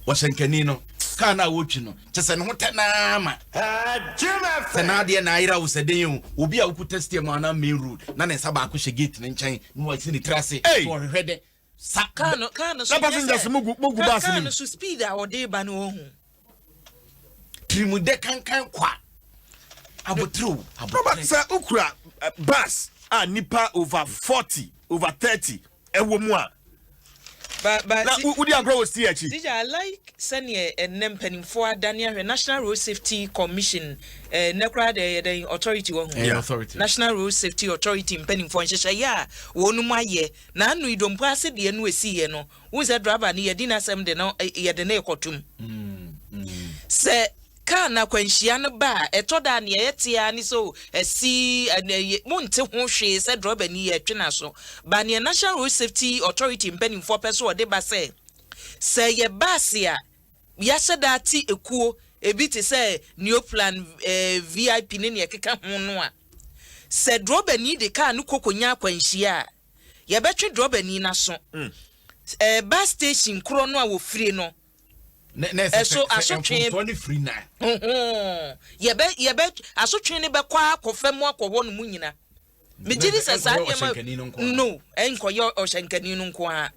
ɔhyɛnkani no kaa no a wɔtwi no kyɛ sɛ ne ho tɛ naa ma sɛ n'adeɛ na ayera wo sɛ den o obi a wokuta steer mu anaa main road na ne nsa baako hyɛ gate ne nkyɛn na wasi ne tiri ase na ɔhwehwɛ dɛ sa kaa no kaa no so na passengers mu gu mu gu bus kaa no so speed a ɔde ba no ɔhu tirimudɛ kankan kwa abotire o abotire sɛ okura eh, bus a nipa over 40 over 30 ɛwɔ mu a Ba ba na wodi agorɔ wɔ steer akyi. Teacher, I like sɛdeɛ ɛnnɛ mpanimfoɔ adane ahwɛ National Road Safety Commission eh, nnɛ koraa deɛ ɛyɛ dɛn authority wɔ ho. Yeah. Authority. National Road Safety Authority mpanimfoɔ nhyehyɛeɛ a wɔnom ayɛ na ano yi dompo ase deɛ no ɛsiiɛ no wohu sɛ driver no yɛdi n'asɛm de no yɛde no rekɔtom. Sɛ Kaa no akwanhyia no ba a, ɛtɔ da a nea yɛte ara ne sɛ oh, asi, ɛnɛ, monte ho hwee sɛ drɔbani yɛretwe n'aso. But nea National Road Safety Authority mpanimfoɔ pɛ sɛ wɔde ba sɛ, sɛ ɛyɛ baase a yɛahyɛ da ate ekuo, ebi te sɛ Neoplan, eh, VIP ne nea ɛkeka ho no a, sɛ drɔbani de kaa no kɔ kɔnya akwanhyia a, yɛbɛtwe drɔbani no aso. Eh, bus station korɔ no a wɔfire no, Ɛso asotwe yɛbɛ yɛbɛ asotwe no bɛkɔ akɔ fam akɔ hɔ nom nyina. Megye di sɛ saa nneɛma no ɛnkɔyɛ ɔhyɛnkani no nko ara.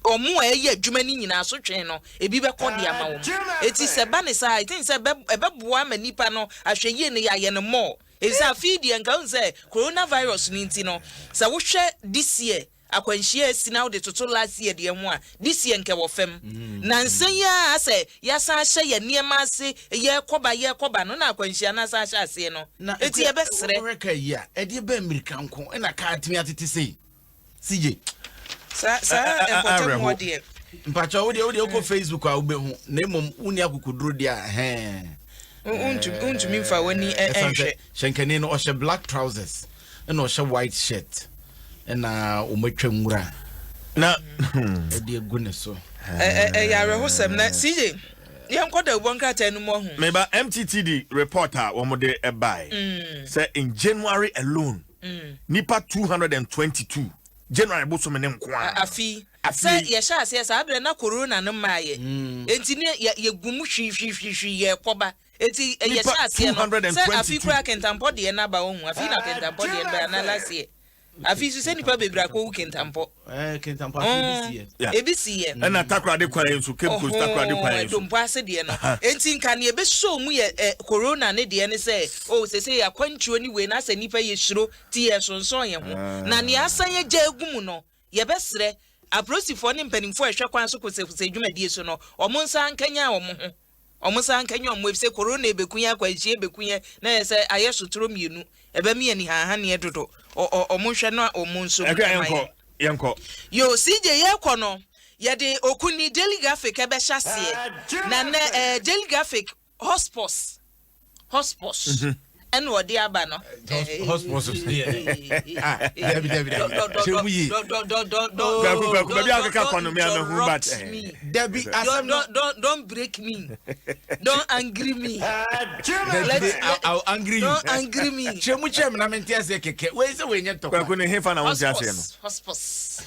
Wɔn a ɛyɛ adwuma no nyinaa asotwe no ebi bɛkɔ de ama wɔn. Eti sɛ ba ne saa I think sɛ ɛbɛboa ama nipa no ahwɛyie no yɛayɛ no more. Efisɛ afei deɛ nka wohu sɛ coronavirus no nti no sɛ wohwɛ this year Akwanhyia a asi na wode toto last year deɛ ho a, this year nka ɛwɔ fam. Nansa yi ara sɛ yɛasan ahyɛ yɛn nneɛma ase, yɛrekɔba yɛrekɔba no na akwanhyia no asan ahyɛ aseɛ no. Na Enti Akua, yɛbɛsrɛ. wohwɛ kaa yi a, ɛdeɛ bɛn mmirika nko na kaa atumi atete sei? CJ. Saa saa mpɔtam hɔ deɛ. Mpakyɛ wo deɛ wo deɛ wokɔ Facebook a wobɛhu na mmom wonni akokoduro deɛ a hɛn. Wontumi mfa w'ani nhwɛ. Hyɛnkani no ɔhyɛ black trousers ɛna ɔhyɛ white shirt ɛna wɔatwa nwura na ɛde agu ne so. Ɛyɛ awerɛhosɛm na CJ yɛnkɔ dawubɔ nkrataa no mu ɔho. Meba MTTD report a wɔn de bae sɛ in January alone nipa 222 January bosome ne nko ara. Afi sɛ yɛhyɛ aseɛ saa berɛ na corona no mmaeɛ enti ne yɛgu mu hwihwihwihwi yɛkɔba. Eti yɛ hyɛ aseɛ no sɛ afi koraa kentampɔ deɛ no aba wohu afi na kentampɔ deɛ no bɛ anaa last year afi so sɛ nipa bebree akɔwu kentampɔ kentampɔ afi ebi si yɛ ebi si yɛ ɛna takoradi kwan yi nso Cape Coast takoradi kwan yi nso dompo ase deɛ no eti nka nea ebesɔ mu yɛ ɛ corona ne deɛ ne sɛ o sese yɛ akwantuo ne wei na asɛ nipa yɛ suro ti yɛ sonsɔn yɛn ho na nea asan agya egu mu no yɛbɛsrɛ apolisifoɔ ne mpanimfoɔ a ɛhwɛ kwan so kosɛkosɛ dwumadie so no wɔn nsa nkanyan wɔn ho. Ɔmo san nkanyan ɔmo efisɛ korona ebeku yɛn akwanhyia ebeku yɛn na ayɛ sɛ ayɛ sotoro mmienu ɛbɛma yɛn anihanhaneɛ dodo ɔ ɔ ɔmo nhwɛ na ɔmo nso Ɛkua mma yɛnkɔ yɛn. yɛnkɔ. Yoo CJ yɛkɔ no yɛde Okunni Daily Graphic ɛbɛhyɛ aseɛ na nɛ ɛɛ Daily Graphic Hotspot Hotspot ɛna ɔde aba no. Hotspot ah dabi dabi dabi kyerɛ mu yie. Kwaku kwaku baabi a akeka kɔ no me ama hu but. Dabi asɛm no. Don't don't break me don't angry me. Dabi I will angry you. Don't angry me. Kyerɛ mu kyerɛ mu na mente aseɛ kɛkɛ wei sɛ wei nyɛ ntɔkwa. Kwaku ne hefa na wonte aseɛ no. Hotspot.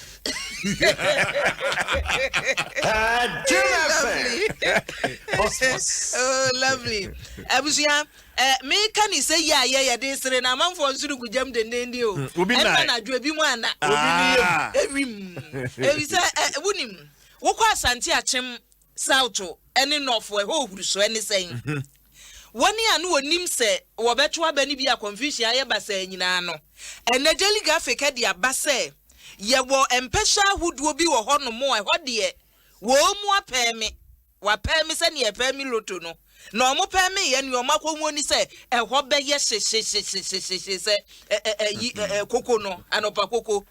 Lovely. Oh lovely. Abusua. Eh, meka ne sɛ yi a yɛ yɛde sere na amanfoɔ nso regu gyam dendenden o. Hmm, obi Ɛnna anadwo ebi mu ana. Obi ne yam. Ah. Ewim. Ebi sɛ ɛ wonim wokɔ Asante Akyem South ɛne North ɛhɔ ohuru so ɛne sɛn. Mhm. Wɔn a na wɔnim sɛ wɔbɛto aba no bi a confusion ayɛ basaa nyinaa no, ɛnnɛ Daily Graphic de aba sɛ yɛwɔ mpɛhyɛ ahodoɔ bi wɔ hɔnom a ɛhɔ deɛ wɔn mu apɛɛme, wɔapɛɛme sɛdeɛ yɛpɛɛme loto no, na wɔn pɛɛmeeɛ nea wɔn akɔhuo ne sɛ ɛhɔ bɛyɛ hyehyehyehyehyehye sɛ ɛ ɛ ɛyi ɛ ɛ koko no, anɔpa koko.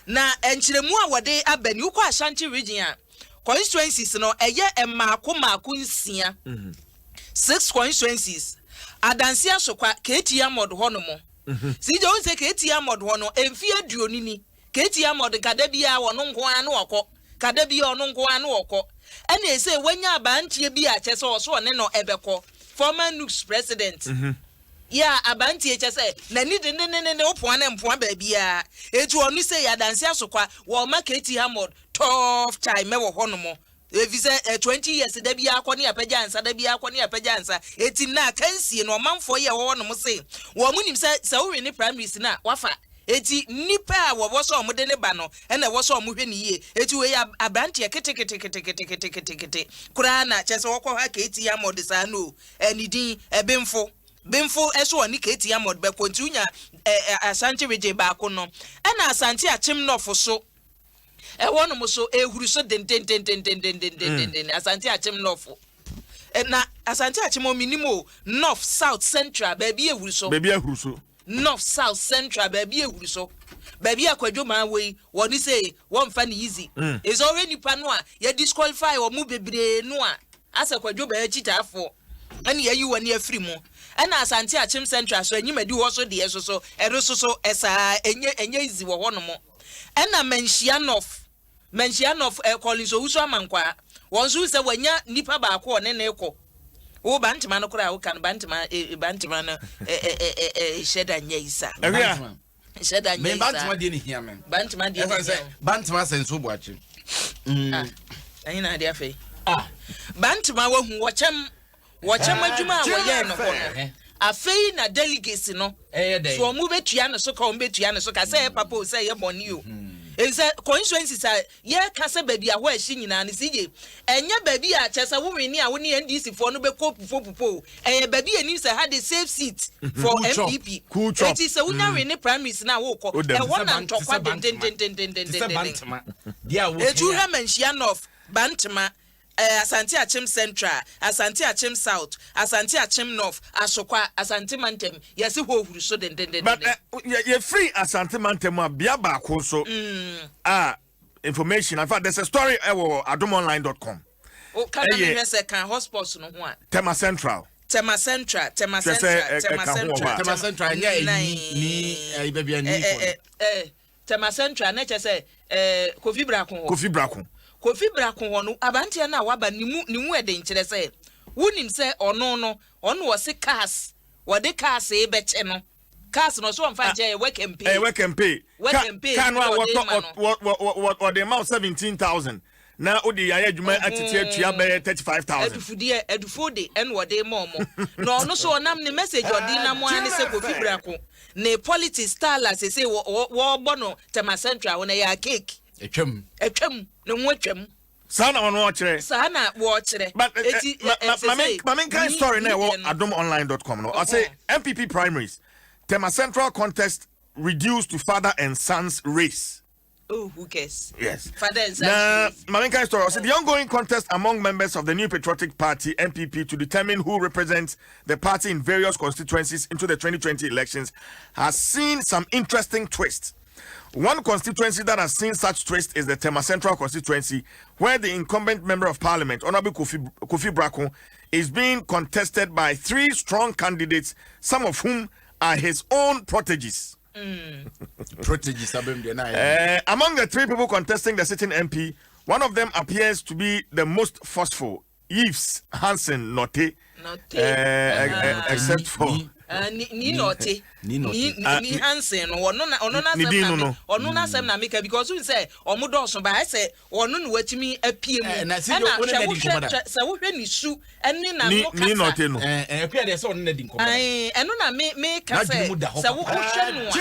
Na nkyerɛmu a wɔde aba ni, wokɔ Ashanti region a, constituencies no ɛyɛ mmaako mmaako nsia, six constituencies, Adansi Asokwa, KT Amod hɔ nom. CJ wohu sɛ KT Amod hɔ no, mfeɛ 20 ni, KT Amod nka da biara ɔno nko ara na ɔkɔ, ka da biara ɔno nko ara na ɔkɔ. Ɛna ɛsei wanya abanteɛ bi a kyerɛ sɛ ɔso ɔne no ɛbɛkɔ, former NUGS president. Yɛ a abanteɛ kyɛ sɛ n'ani dendendenden wopoa no mpoa baabiara. Enti ɔno sei Adansi Asokwa wɔma KT Hammond tough time wɔ hɔ nom efisɛ eh, 20 years da biara kɔ ne apagya nsa da biara kɔ ne apagya nsa. Enti nnɛ akansie no ɔmanfoɔ yi a ɛwɔ hɔ nom se wɔn nim sɛ sɛ wo wene primaries no a wafa. Enti nnipa a wɔwɔ sɛ wɔde no ba no na ɛwɔ sɛ wɔhwɛ no yie. Enti wei yɛ abranteɛ keteketeketeketekete koraa na kyerɛ sɛ wɔkɔ ha KT Hammond saa no o. Eh, ne din, Benfo. Benfo so ɔne KT Ahmad bɛkɔ nti wonya eh, Ashanti region baako no. Ɛna Asante Akyem North so, ɛhɔ nom so, ɛhuru so dendendendendendendenden. Asante Akyem North. Na Asante Akyem hɔ menim o, North, South, Central, baabi ehuru so. Baabi ahuru so. North, South, Central, baabi ehuru so. Baabi a Kwadwo Maa wɔ yi, wɔne sei, wɔmfa no easy. Ɛsɛ ɔhwɛ nipa no a, yɛ disqualify wɔn bebree no a, Asɛ Kwadwo bɛyɛ akyitaafoɔ ɛna yɛayi wɔn afiri mu ɛna Asante Akyem Central so anyim adi hɔ so deɛ soso ɛno soso ɛsaa ɛnyɛ ɛnyɛ easy wɔ hɔ nom ɛna Manhyia North Manhyia North ɛ Collins Owusu Amankwaa wɔn nso sɛ wɔanya nipa baako ɔne ne kɔ wo Bantama no koraa woka no Bantama e Bantama no ɛ ɛ ɛ ɛ hyɛ da nyɛ yi saa. Ɛwia. Nhyɛ da nyɛ Me yi saa. Bantama deɛ ne hia me. Bantama deɛ ne Ɛsan sɛ hia wo. Bantama sɛ nso boakye. Ah, ɛhe na ade afei? Ah, Bantama wahu wɔkyɛm wɔkyɛm adwuma a wɔyɛɛ no hɔ no. Afei na delegates no so wɔn bɛtua ne so ka wɔn bɛtua ne so ka sɛ ɛyɛ papa o sɛ ɛyɛ bɔne o. Efisɛ constituencies a Yɛreka sɛ baabi a hɔ ɛhye nyinaa no, CJ, ɛnyɛ baabi a kyerɛ sɛ wo wene a wo ne NDC foɔ no bɛkɔ pupopupɔ o. Ɛyɛ baabi a yɛnim sɛ ha de safe seat for NPP. Enti sɛ wonya wene primaries no a worekɔ, ɛhɔ na ntɔkwa dendendendendendenden. Enti wohwɛ Manhyia North, Bantama, Eh, Asante Akyem Central, Asante Akyem South, Asante Akyem North, Asokwa, Asante Mantam, yɛse hɔ huru so dendendenden. But eh, yɛfiri Asante Mantam a, bea baako nso a information, in fact there's a story ɛwɔ adomonline.com. O ka na mehwɛ sɛ kan hotspots no ho a. Tema Central. Tema Central, Tema Central, Tema Central. Tema Central, ɛnyɛ ɛyi ni ɛyi baabi a ni fɔ. Eh, Tema Central na kyerɛ sɛ ɛɛ Kofi Brako hɔ. Kofi Brako. Kofi Brako hɔ no abanteɛ no a waba ne mu ne mu ɛden kyerɛ sɛ wonim sɛ ɔno no ɔno ɔse cars wɔde cars bɛkyɛ no cars no ɔso ɔmfa nkyɛ ɛyɛ work and pay. Ɛyɛ work and pay. Work and pay. Car no a wɔtɔ wɔ wɔde ma wo 17,000 na wode ayɛ adwuma atete atua bɛyɛ 35,000. Adufudeɛ adufo de ɛna ɔde ma ɔmo na ɔno so ɔnam ne message ɔde nam ara ne sɛ Kofi Brako Ne politics style a sesei wɔbɔ no Tema Central hɔ no ɛyɛ archaic. Atwam. Atwam. Ne ho atwam. Saa na wɔn wɔkyerɛ. Saa na wɔkyerɛ. But eh, eh, ma, ma, ma, me, ma menkan story na ɛwɔ adomonline.com no. Ɔse NPP primaries, Tema Central contest reduced to father and sons race. Oh, who cares? Yes. Father and son. Now, Marinka story. So the ongoing contest among members of the New Patriotic Party (NPP) to determine who represents the party in various constituencies into the 2020 elections has seen some interesting twists. One constituency that has seen such twist is the Tema Central constituency, where the incumbent member of parliament, Honorable Kofi, Kofi Brako, is being contested by three strong candidates, some of whom are his own proteges. Proteges abɛm deɛ na ayɛ. Among the three people contesting the sitting MP, one of them appears to be the most forceful, Yves Hansen Norte. Norte. Except for Ni Norte. Nii Nii Hansen no ɔno na ɔno n'asɛm na me ɔno n'asɛm na meka because n sɛ ɔmo dɔɔso ba ɛsɛ ɔno na watumi apue mu ɛna hwɛ wohwɛ hwɛ sɛ wohwɛ ne su ɛne n'ano kasa. Nii Norte no. Ɛɛ ɛno na me meka sɛ sɛ wohwɛ no a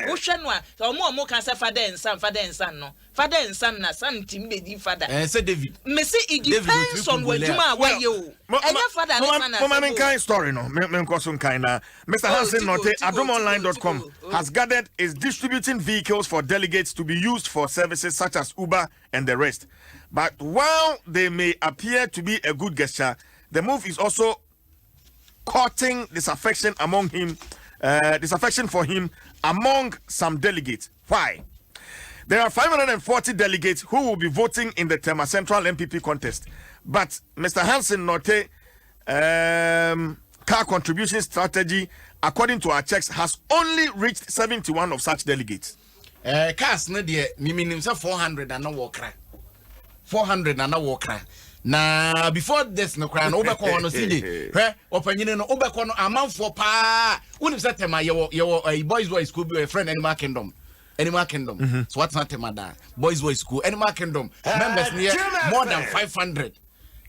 wohwɛ no a ɔmo a ɔmo ka sɛ fa dɛ nsan fa dɛ nsan no Fa dɛ nsa na san ntumi bedi fada. Ɛɛ sɛ David. Mese it depends on w'adwuma a wayɛ o. Ɛnyɛ fada ne san asɛm o. Moma menkan story no, me nkɔ so nkan na Mister Oh, Hansen Tigo, Norte, Tigo, Tigo, adomonline.com Tigo. Oh. has gathered is distributing vehicles for delegates to be used for services such as Uber and the rest. But while they may appear to be a good gesture, the move is also courting disaffection among him, disaffection for him among some delegates. Why? There are 540 delegates who will be voting in the Tema Central MPP contest. But Mr. Hansen Nortey car contribution strategy, according to our checks, has only reached 71 of such delegates. Eh, cars no deɛ miminim sɛ 400 na na wɔkra 400 na na wɔkra na before this no koraa no wobɛkɔ hɔ no CJ hwɛ ɔpanyini no wobɛkɔ no amanfoɔ paa wonim sɛ tema yɛwɔ yɛwɔ eh, boys boys school bi wɔ yɛfrɛ no animal kingdom animal kingdom mm -hmm. so watena tema daa boys boys school animal kingdom members no yɛ more than 500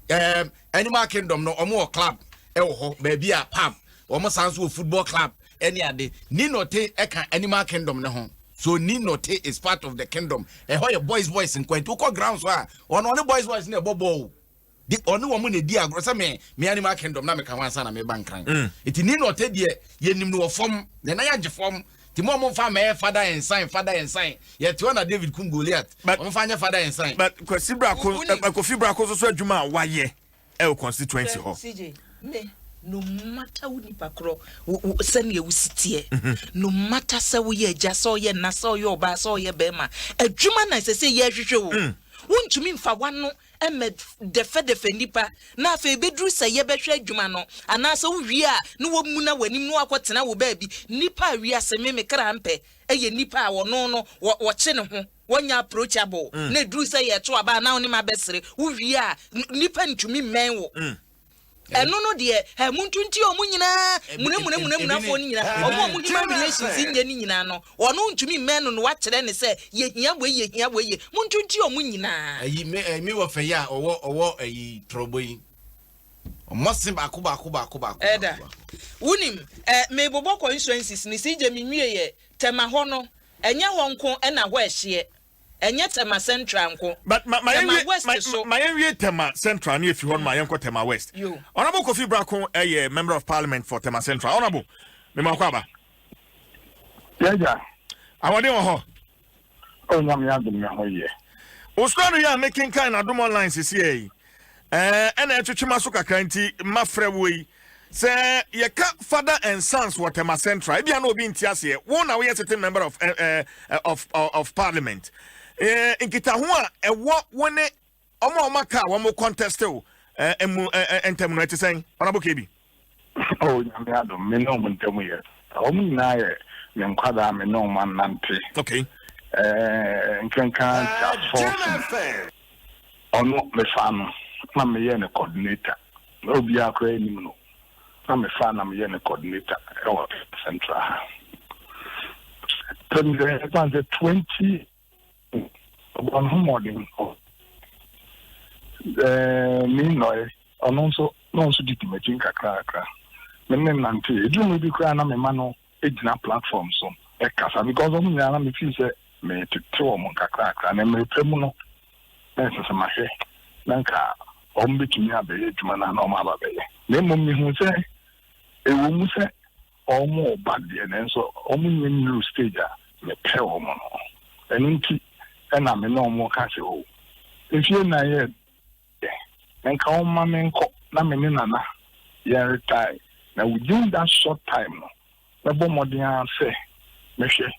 um, animal kingdom no ɔmo wɔ club ɛwɔ hɔ baabi a pub ɔmo san so wɔ football club ɛne ade Nino te ɛka animal kingdom ne ho so Nino te is part of the kingdom ɛhɔ yɛ boys boys nkwa nti wokɔ ground so a ɔno ɔne boys boys na ɛbɔ bɔɔl de ɔne wɔn na edi agorɔ sɛ me me animal kingdom na meka ho ansa na meba nkran mm. nti Nino te deɛ yɛnim no wɔ fam na ɛnan agye fam nti mo a mo nfa mɛyɛ father and son father and son yɛte hɔ na David kum Goliath wɔn fa nyɛ father and son. But Kwasi Brako Kofi Brako soso adwuma a wayɛ ɛwɔ constituency hɔ. CJ, me no matter wo nipa korɔ sɛnea wosi teɛ mhm. no matter sɛ woyɛ agya sɛ ɔyɛ nna sɛ ɔyɛ ɔbaa sɛ ɔyɛ bɛrima adwuma na ɛsɛ sɛ yɛhwehwɛ o mm. wontumi mfa wano mɛ dɛfɛdɛfɛ nipa na afei bɛduru sɛ yɛbɛhwɛ adwuma no anaasɛ wowie a na wɔmuna w'anim na wakɔtena wo baabi nipa a wiase me me kra mpɛ ɛyɛ nipa a ɔno no wɔkye ne ho Wɔnyɛ approachable na ɛduru sɛ yɛto aba a na wo ne m'abɛsere, wo wie a nnipa ntumi mmɛn wo. Ɛno no deɛ ɛ monto nti ɔmo nyinaa munamunamunamunafoɔ no nyinaa ɔmo a ɔmo human relations nyɛ no nyinaa no ɔno ntumi mmɛn no na wakyerɛ no sɛ yɛhia wei yɛhia wei yɛ monto nti ɔmo nyinaa. Ayi me eh, me wɔ fɛ yi a ɔwɔ ɔwɔ ayi trɔbɔ yi ɔmɔ se baako baako baako baako. Ɛda wonim ɛ mebobɔ constituencies no si gye menwie yɛ Tema hɔ no Ɛnyɛ hɔ nko na hɔ ɛhyeɛ. Ɛnyɛ Tema Central nko. But ma ma Tema yɛnwie West ma so. ma yɛnwie Tema Central ne efi hɔ no ma yɛnkɔ Tema West. Yo. Honourable Kofi Brako yɛ Member of Parliament for Tema Central. Honourable, me ma wakɔ aba. Yɛagya. Ahoɔden wɔ hɔ. Oh Nyame adom me ho yɛ. Wo story yi a mekenkan no Adom Online sesiɛ yi, ɛɛ ɛna ɛtwetwe m'aso kakra nti mafrɛ wo yi. Sɛ yɛka father and sons wɔ Tema Central, ebia na obi nte aseɛ. Wo na woyɛ sitting member of, eh, eh, of, of parliament. Eh, nkitaho a ɛwɔ wo ne wɔn a wɔaka a wɔn contest wo eh, mu eh, eh, ntam no ɛte sɛn? Honorable KB. Oh, Nyame adom, me ne wɔn ntam yɛ. Wɔn nyinaa yɛ me nkwadaa, me ne wɔn anante. Okay. Eh, nkenka Charles Ɔno mefaa no na meyɛɛ no coordinator. Na obiara koraa nnim no. Na mefaa na meyɛɛ no coordinator wɔ Central ha. Pɛm sɛ ɛfa sɛ 20 ɔbɔ ne ho mmɔden. Ɛɛ me nnɔe ɔno nso na ɔno nso didi m'akyi nkakrakra. Me ne nante. Eduru mmere bi koraa na mema no gyina platform so kasa because wɔn nyinaa na me feel sɛ metete wɔn nkakrakra na mmere pa mu no na ɛsɛ sɛ mahwɛ na nka wɔn bɛtumi abɛyɛ adwuma no a na wɔn aba bɛyɛ na mmom mehu sɛ ɛwɔ mu sɛ wɔn reba deɛ nanso wɔn nyɛ nnuru stage a mepɛ wɔn no ɛno nti ɛna me ne wɔn ka sɛ o mfie nnan yɛ Deɛ, nka ɔmma me nkɔ na me ne Nana yɛn retire, na within that short time no, mɛbɔ mmɔden ara sɛ mɛhwɛ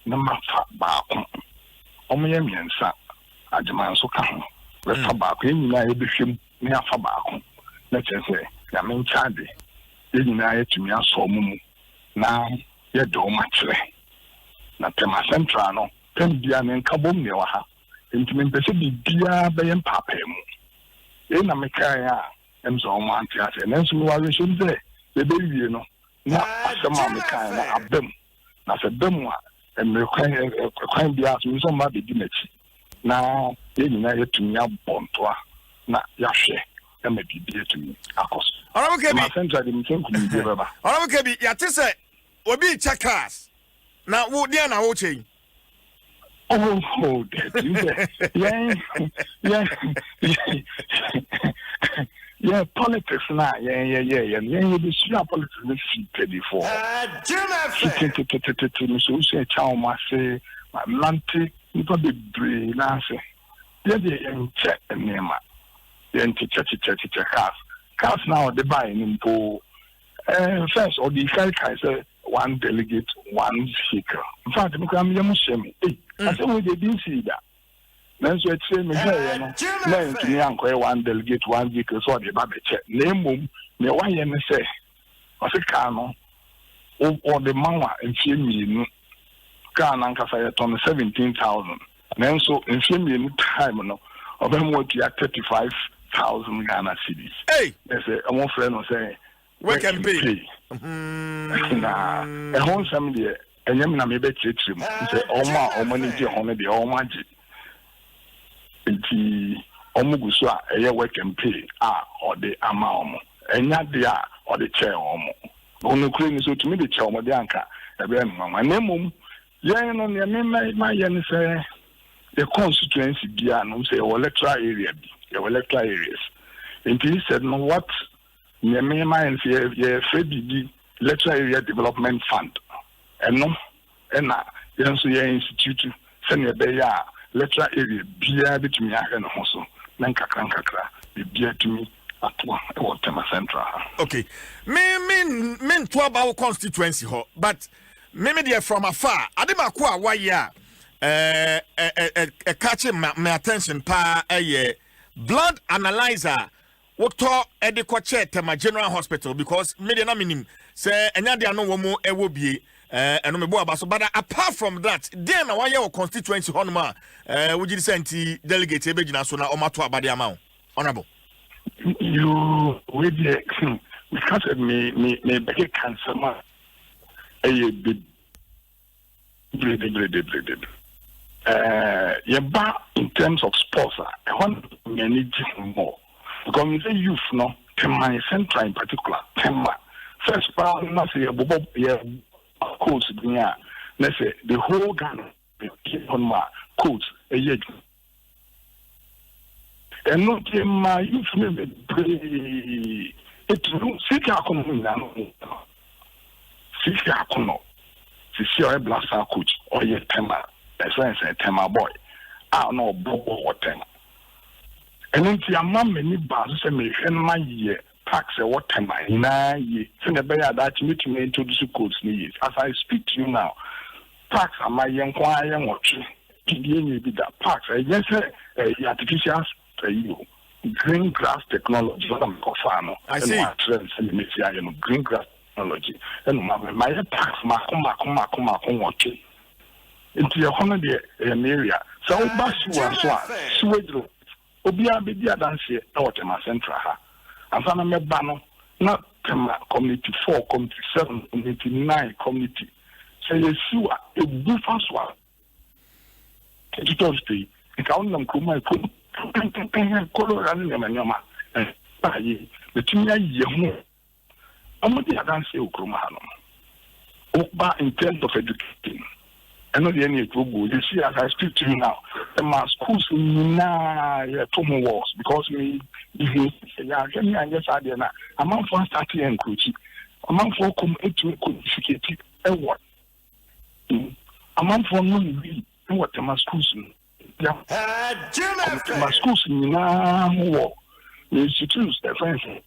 na mafa baako. Wɔyɛ mmiɛnsa, Agyeman nso ka ho, mɛfa baako, yɛn nyinaa yɛbɛhwɛ mu na yɛafa baako, na kyerɛ sɛ Nyame nkyɛ ade, yɛn nyinaa yɛatumi asɔ wɔn mu na yɛde wɔn akyerɛ. Na Tema Central no, tɛm biara ne nkabom na ɛwɔ ha. Enti mempɛ sɛ biribiara bɛyɛ mpaapaemu. Yei na mekaeɛ a ɛm sɛ wɔn ante aseɛ. Nanso mewɔ awerɛhyɛm sɛ yɛbɛwie no Na asɛm a mekae no aba mu. Na sɛ ɛba mu a, mmere kwan, kwan biara so, me nso mma abɛdi m'akyi, na yɛn nyinaa yɛatumi abɔ ntoa na yɛahwɛ ma biribi atumi akɔ so. Honourable Kebi. Ma Central de, mesɛ nkunimdie bɛba. Honourable Kebi, yɛate sɛ obi rekyɛ cars, na wo deɛn na wokyɛ yi? Oh, oh, dabi sɛ yɛn yɛn yɛn politics na yɛn yɛ yɛ yɛn yɛn yɛ bɛsua politics no fi mpanyinfoɔ hɔ fi tetetetete no so wosua kya wɔn ase nante nipa bebree n'ase. Yɛ deɛ yɛnkyɛ nneɛma, yɛnkyekyɛ kyekyɛ kyekyɛ cars cars na ɔde baeɛ no mpo eh, first ɔde kae kae sɛ one delegate one vehicle. In fact, me koraa me yam hyɛ me, ei, asɛm wei deɛ ebi nsii da. Nanso akyire mehwɛeɛ no, na ɛntumi ankɔyɛ one delegate one vehicle sɛ ɔde ba bɛkyɛ, na mmom nea wayɛ ne sɛ ɔse kaa no wɔde ma wo a mfeɛ 2. Kaa no ankasa yɛtɔn no 17,000, nanso mfeɛ 2 time no ɔbɛma watua 35,000 Ghana cedis. Hey! Na sɛ wɔfrɛ no sɛ work and pay. Na ɛho nsɛm deɛ ɛnyɛ me na mebɛkyerɛkyerɛ mu, sɛ wɔn a wɔn ani gye ho no deɛ wɔn agye. Nti wɔn gu so a ɛyɛ work and pay a ɔde ama wɔn. Ɛnyɛ adeɛ a ɔde kyɛɛ wɔn. Nokorɛ ni, sɛ ɔtumi de kyɛ wɔn deɛ anka ɛbɛyɛ no nwanwa. Na mmom yɛn no, deɛ me mayɛ ne sɛ, yɛ constituency biara no, sɛ yɛwɔ electoral area bi, yɛwɔ electoral areas. Nti instead no, what deɛ me mayɛ ne sɛ, yɛfrɛ biribi Electoral Area Development Fund. Ɛno na yɛn nso yɛ institute sɛnea ɛbɛyɛ a electoral area biara bɛtumi ahwɛ ne ho so na nkakra nkakra biribiara atumi atoa wɔ Tema Central ha. Okay, me me me nto aba wo constituency hɔ, but me me deɛ from afar, ade mako a wayɛ a ɛɛ ɛ ɛ catch my, my attention paa ɛyɛ blood analyzer wotɔ de kɔkyɛɛ Tema General Hospital, because me deɛ na menim sɛ ɛnyɛ adeɛ ano wɔ mu ɛwɔ bie, ɛno mebɔ aba so. But apart from that, deɛn na wayɛ wɔ constituency hɔnom a wogye di sɛ nti delegate ɛbɛgyina so na ɔmato aba de ama wo, honorable? Yoo, wei deɛ, meka sɛ me me mebɛkeka nsɛm a ɛyɛ bebree. Yɛba in terms of sports a, ɛhɔ na m'ani gye ho more, because me sɛ youth no, Tema Central in particular, Tema first paa na sɛ yɛbobɔ yɛ colts din a, na sɛ the whole Ghana hɔnom a colts ɛyɛ adwuma. Ɛno nti ma youth no bebree ɛtumi sika akono nyinaa no, sika akono sisi a ɔyɛ Black Star coach, ɔyɛ Tema, ɛsɛn sɛ Tema boy a na ɔbɔ bɔ wɔ Tema. Ɛno nti ama m'ani baa so sɛ mehwɛ no ma yɛ parks ɛwɔ Tema nyinaa yie sɛnea ɛbɛyɛ a daakye mɛtumi introduce colts no yie. As I speak to you now, parks ama yɛn nko ara yɛ 8 pidie nyɛ bi da. Parks ɛnyɛ sɛ ɛyɛ artificial ɛyi o, green grass technology ɔna mekɔfaa no. I see. Ɛna wakyerɛ me sɛ mesi ayɛ no green grass technology, ɛna ma mayɛ parks mako mako mako mako 8. Nti ɛhɔ no deɛ ɛyɛ me area. Sɛ woba sewer so a, sewage obiara bɛdi adanseɛ ɛwɔ Tema Central ha. Ansa na mɛba no, na Tema Community 4, Community 7, Community 9, community sɛ yɛ sewer ebu fa so a tutɔ yi nka wonam kurom a kurom pɛmpɛmpɛn kɔlɔra ne nneɛma nneɛma ɛba yi mɛtumi ayɛ ho. Ɔmo di adanseɛ wɔ kurom ha nom. Woba in terms of education, ɛno deɛ ne ɛtuo guo. You see, as I speak to you now, ɛma schools nyinaa yɛto ho walls, because me mehu sɛ yɛahwɛ ne anyɛ saa deɛ na amanfoɔ astart yɛ nkurokyi, amanfoɔ kɔm ɛtumi kɔ defecate ɛwɔ amanfoɔ nom wii ɛwɔ Tema schools no. Tema schools nyinaa ho wɔ institutes ɛfɛn sɛ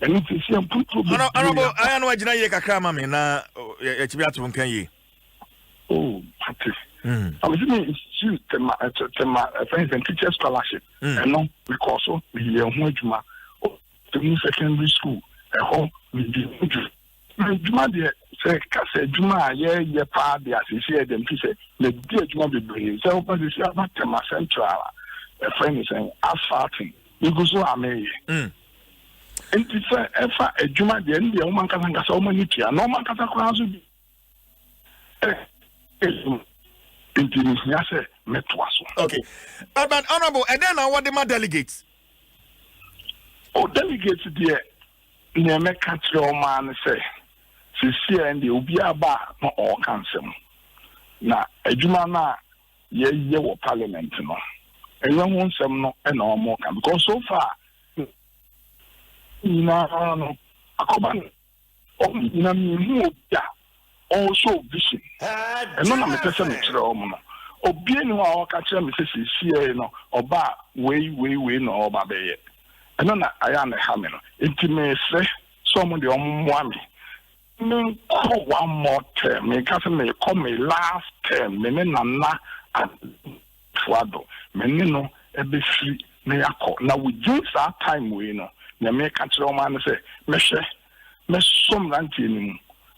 ɛno nti sɛ mpuntuo bebree. Honorable, ayɛ no agyina yie kakra ma me na yɛkyimi ato nka yie. Oh, ate. Amesi me institute Tema Tema ɛfɛn sɛ teacher scholarship. Ɛno mekɔɔ so meyɛ ho adwuma. Temu Secondary School ɛhɔ medi ho dwuma. Adwuma deɛ, sɛ kasa adwuma a yɛyɛ paa de asiesie yɛ dɛm fi sɛ madi adwuma bebree. Sɛ woba sisi aba Tema Central a, ɛfrɛ ne sɛn, asphalting megu so a meyɛ. Nti sɛ ɛfa adwuma deɛ, ɛno deɛ wɔn ankasa ankasa wɔn ani tua, na wɔn ankasa koraa nso bi nti mehia sɛ mɛtoa so. Okay. But honorable, ɛdɛn na wɔde ma delegates? O delegates deɛ, nea mɛka kyerɛ wɔn ara ne sɛ, seesei a ɛndeɛ obiara ba a na ɔreka nsɛm. Na adwuma no a yɛyɛ wɔ parliament no, ɛnyɛ ho nsɛm no na wɔreka because so far nyinaa no akɔba no wɔn nyinaa menhu obi a ɔreshow vision. Ɛno na mepɛ sɛ mekyerɛ wɔn no. Obiara nni hɔ a ɔreka kyerɛ me sɛ seesei no ɔba a wei wei wei na ɔreba abɛyɛ. Ɛno na ayɛ a na ɛha me no. Nti mesrɛ sɛ wɔn deɛ wɔmmoa me menkɔ one more term. Meka sɛ merekɔ me last term, me ne Nana Akufo-Addo, me ne no bɛfiri na yɛakɔ. Na within saa time wei no, nea meka kyerɛ wɔn ara ne sɛ mɛhwɛ, mɛsɔ mmeranteɛ no mu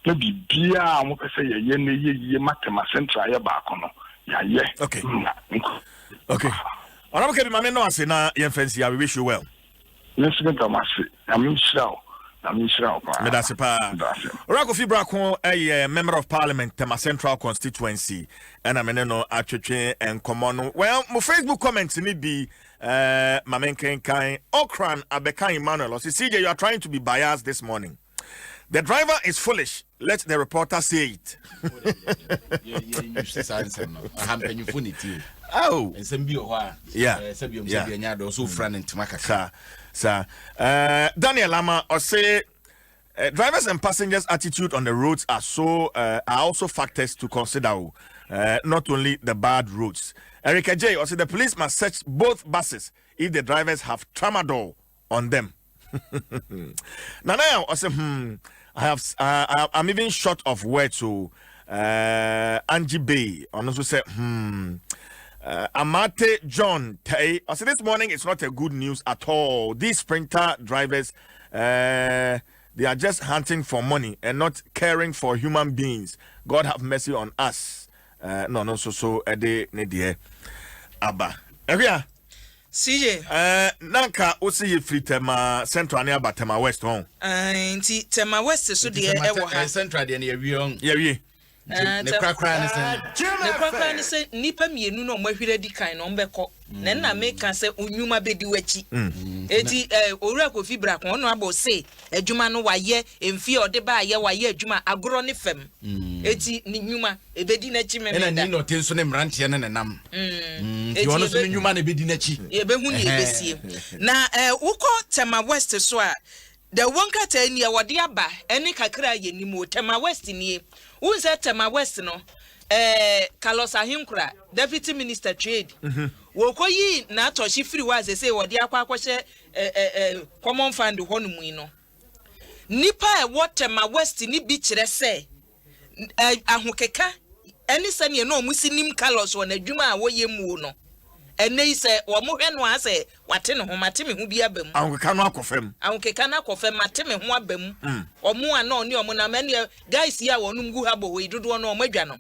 na biribiara a wɔpɛ sɛ yɛyɛ na ɛyɛ yie ma Tema Central ayɛ baako no, yɛayɛ. Na nkɔ. Okay. Honorable Kebi, ma me no ase na yɛmfa nsi. I wish you well. Me nso meda mo ase. Nyame nhyira wo. Nyame nhyira wo paa. Meda ase paa. Meda ase. Owura Kofi Brako yɛ Member of Parliament, Tema Central Constituency, ɛna me ne no atwetwe nkɔmmɔ no. Well, mo Facebook comments ni bi ma menkenkan. Okran Abekan Emmanuel ɔse, CJ, you are trying to be biased this morning. The driver is foolish. Let the reporter say it. Oh. Nsɛm bi wɔ hɔ a. Yeah. Sɛbi ɔmo sɛbi ɛnyɛ adɔ so ofura ne ntoma kakra. Sa sa. Daniel Ama ɔse drivers and passengers' attitude on the roads are also factors to consider. Not only the bad roads. Erica J. ɔse the police must search both buses if the drivers have tramadol on them. Nana ɔse I'm even short of words. So Angie Bay ɔno nso sɛ Amate John Tay ɔse this morning it's not a good news at all. These sprinter drivers, they are just hunting for money and not caring for human beings. God have mercy on us. No no so so ɛde ne deɛ aba. Ɛhwɛ CJ. Nanka wosi yɛ firi Tema Central ne aba Tema West hɔn. Nti Tema West so deɛ ɛwɔ ha. Central deɛ no yɛwie ɔn. Yɛwie. Ne korakora ne sɛ. Ne korakora ne sɛ nnipa mmienu na ɔmo ahwere adi kan na ɔmo bɛkɔ. Na nna meka sɛ onyuma bɛdi w'akyi. Eti Owura Kofi Brako ɔno abɔ se adwuma no wayɛ mfie a ɔde baayɛ wayɛ adwuma agorɔ ne fam. Eti ne nnwuma ebedi n'akyi Ɛna memenda. ne nɔte nso ne mmeranteɛ no nenam. Nti ɔno nso ne nnwuma na ebedi n'akyi. Yɛbɛhu ne yɛbɛsie. Na wokɔ Tema West so a, da wɔn nkrataa ni a wɔde aba ɛne kakra a yɛnim o. Tema West nie. Wohu sɛ Tema West no, Carlos Ahenkura, Deputy Minister Trade, wɔkɔyii n'atɔhye firi hɔ a sesei wɔde akɔ akɔhyɛ Common Fund hɔ nom yi no. Nnipa a ɛwɔ Tema West ni bi kyerɛ sɛ ahokeka ɛne sɛneɛ na ɔmo si nim Carlos wɔ n'adwuma a wɔyɛ muo no, ɛnɛ yi sɛ wɔn hwɛ no a sɛ wate ne ho, mate me ho bi aba mu. Ahokeka no akɔ fam. Ahokeka no akɔ fam, mate me ho aba mu. Ɔmo a na ɔne ɔmo nam ɛneɛ guys yi a wɔnom gu ha bɔ hɔ yi dodoɔ no ɔmo adwa no.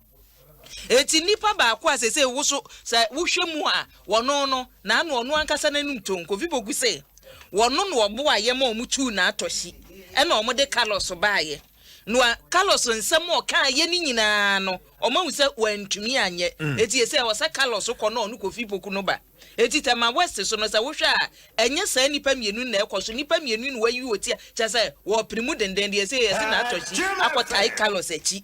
Eti nipa baako a sese woso sɛ wohwɛ mu a wɔno no n'ano ɔno ankasa n'anum ton Kofi Poku sɛ wɔno na ɔboa yɛ ma ɔmo tuu n'atɔhyi ɛna ɔmo de Carlos baayɛ. Na Carlos nsɛm a ɔkaa yɛ ne nyinaa no ɔmo ahu sɛ wantumi anyɛ. Eti ɛsɛ ɔsɛ Carlos kɔ na ɔno Kofi Poku no ba. Eti Tema West so no sɛ wohwɛ a ɛnyɛ saa nipa mmienu na ɛkɔ so. Nipa mmienu na wayi wɔ ti a kyerɛ sɛ wɔpere mu denden deɛ sɛ yɛsɛ n'atɔhyi akɔtae Carlos akyi.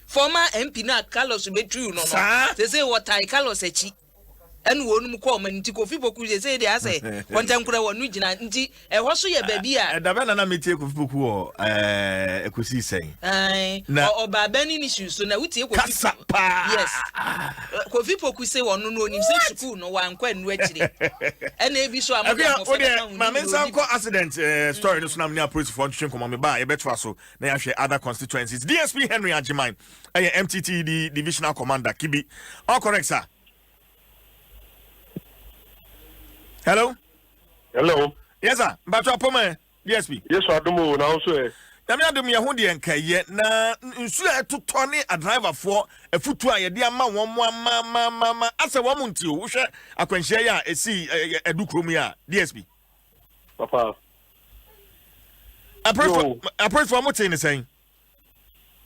Former MP na Carlos bɛtuu no no sɛ wɔtae Carlos akyi ɛna wɔn mu kɔɔ ɔmo nti Kofi Poku sɛ deɛ asɛ kɔntɛnkora wɔn no gyina nti ɛhɔ so yɛ baabi a. Ɛda bɛ nana metie Kofi Poku wɔ ɛkosi sɛn. Na ɔbaa bɛni ne shoe so na wotie Kofi. Kasa paa. Yes, Kofi Poku sɛ ɔno no onim sɛ sukuu no wankɔ anu akyire ɛna ebi so a mo de Ɛfia ahofɛ o bɛka deɛ ho maame ne nsa onim. nkɔ accident story no so nam ne apolisifoɔ ntwetwe nkɔmɔ me ba a yɛbɛtoa so na yɛahwɛ other constituencies. DSP Henry Agyeman ɛyɛ MTTD divisional commander Kibi. All correct, sir. Hello. Hello. Yes sir. Mpatwa pɔmɛ DSP. Yesu adom o, na wo nso ɛ? Nyame adom yɛ ho deɛ nka yɛ na nsuo a ɛtotɔ ne adriverfoɔ afutuo a yɛde ama wɔn mo ama ama ama ama asɛ wɔn mo nti o. Wohwɛ akwanhyia yi a ɛsii ɛdu kurom yi a, DSP. Papa. Apolisifoɔ mo tee ne sɛn?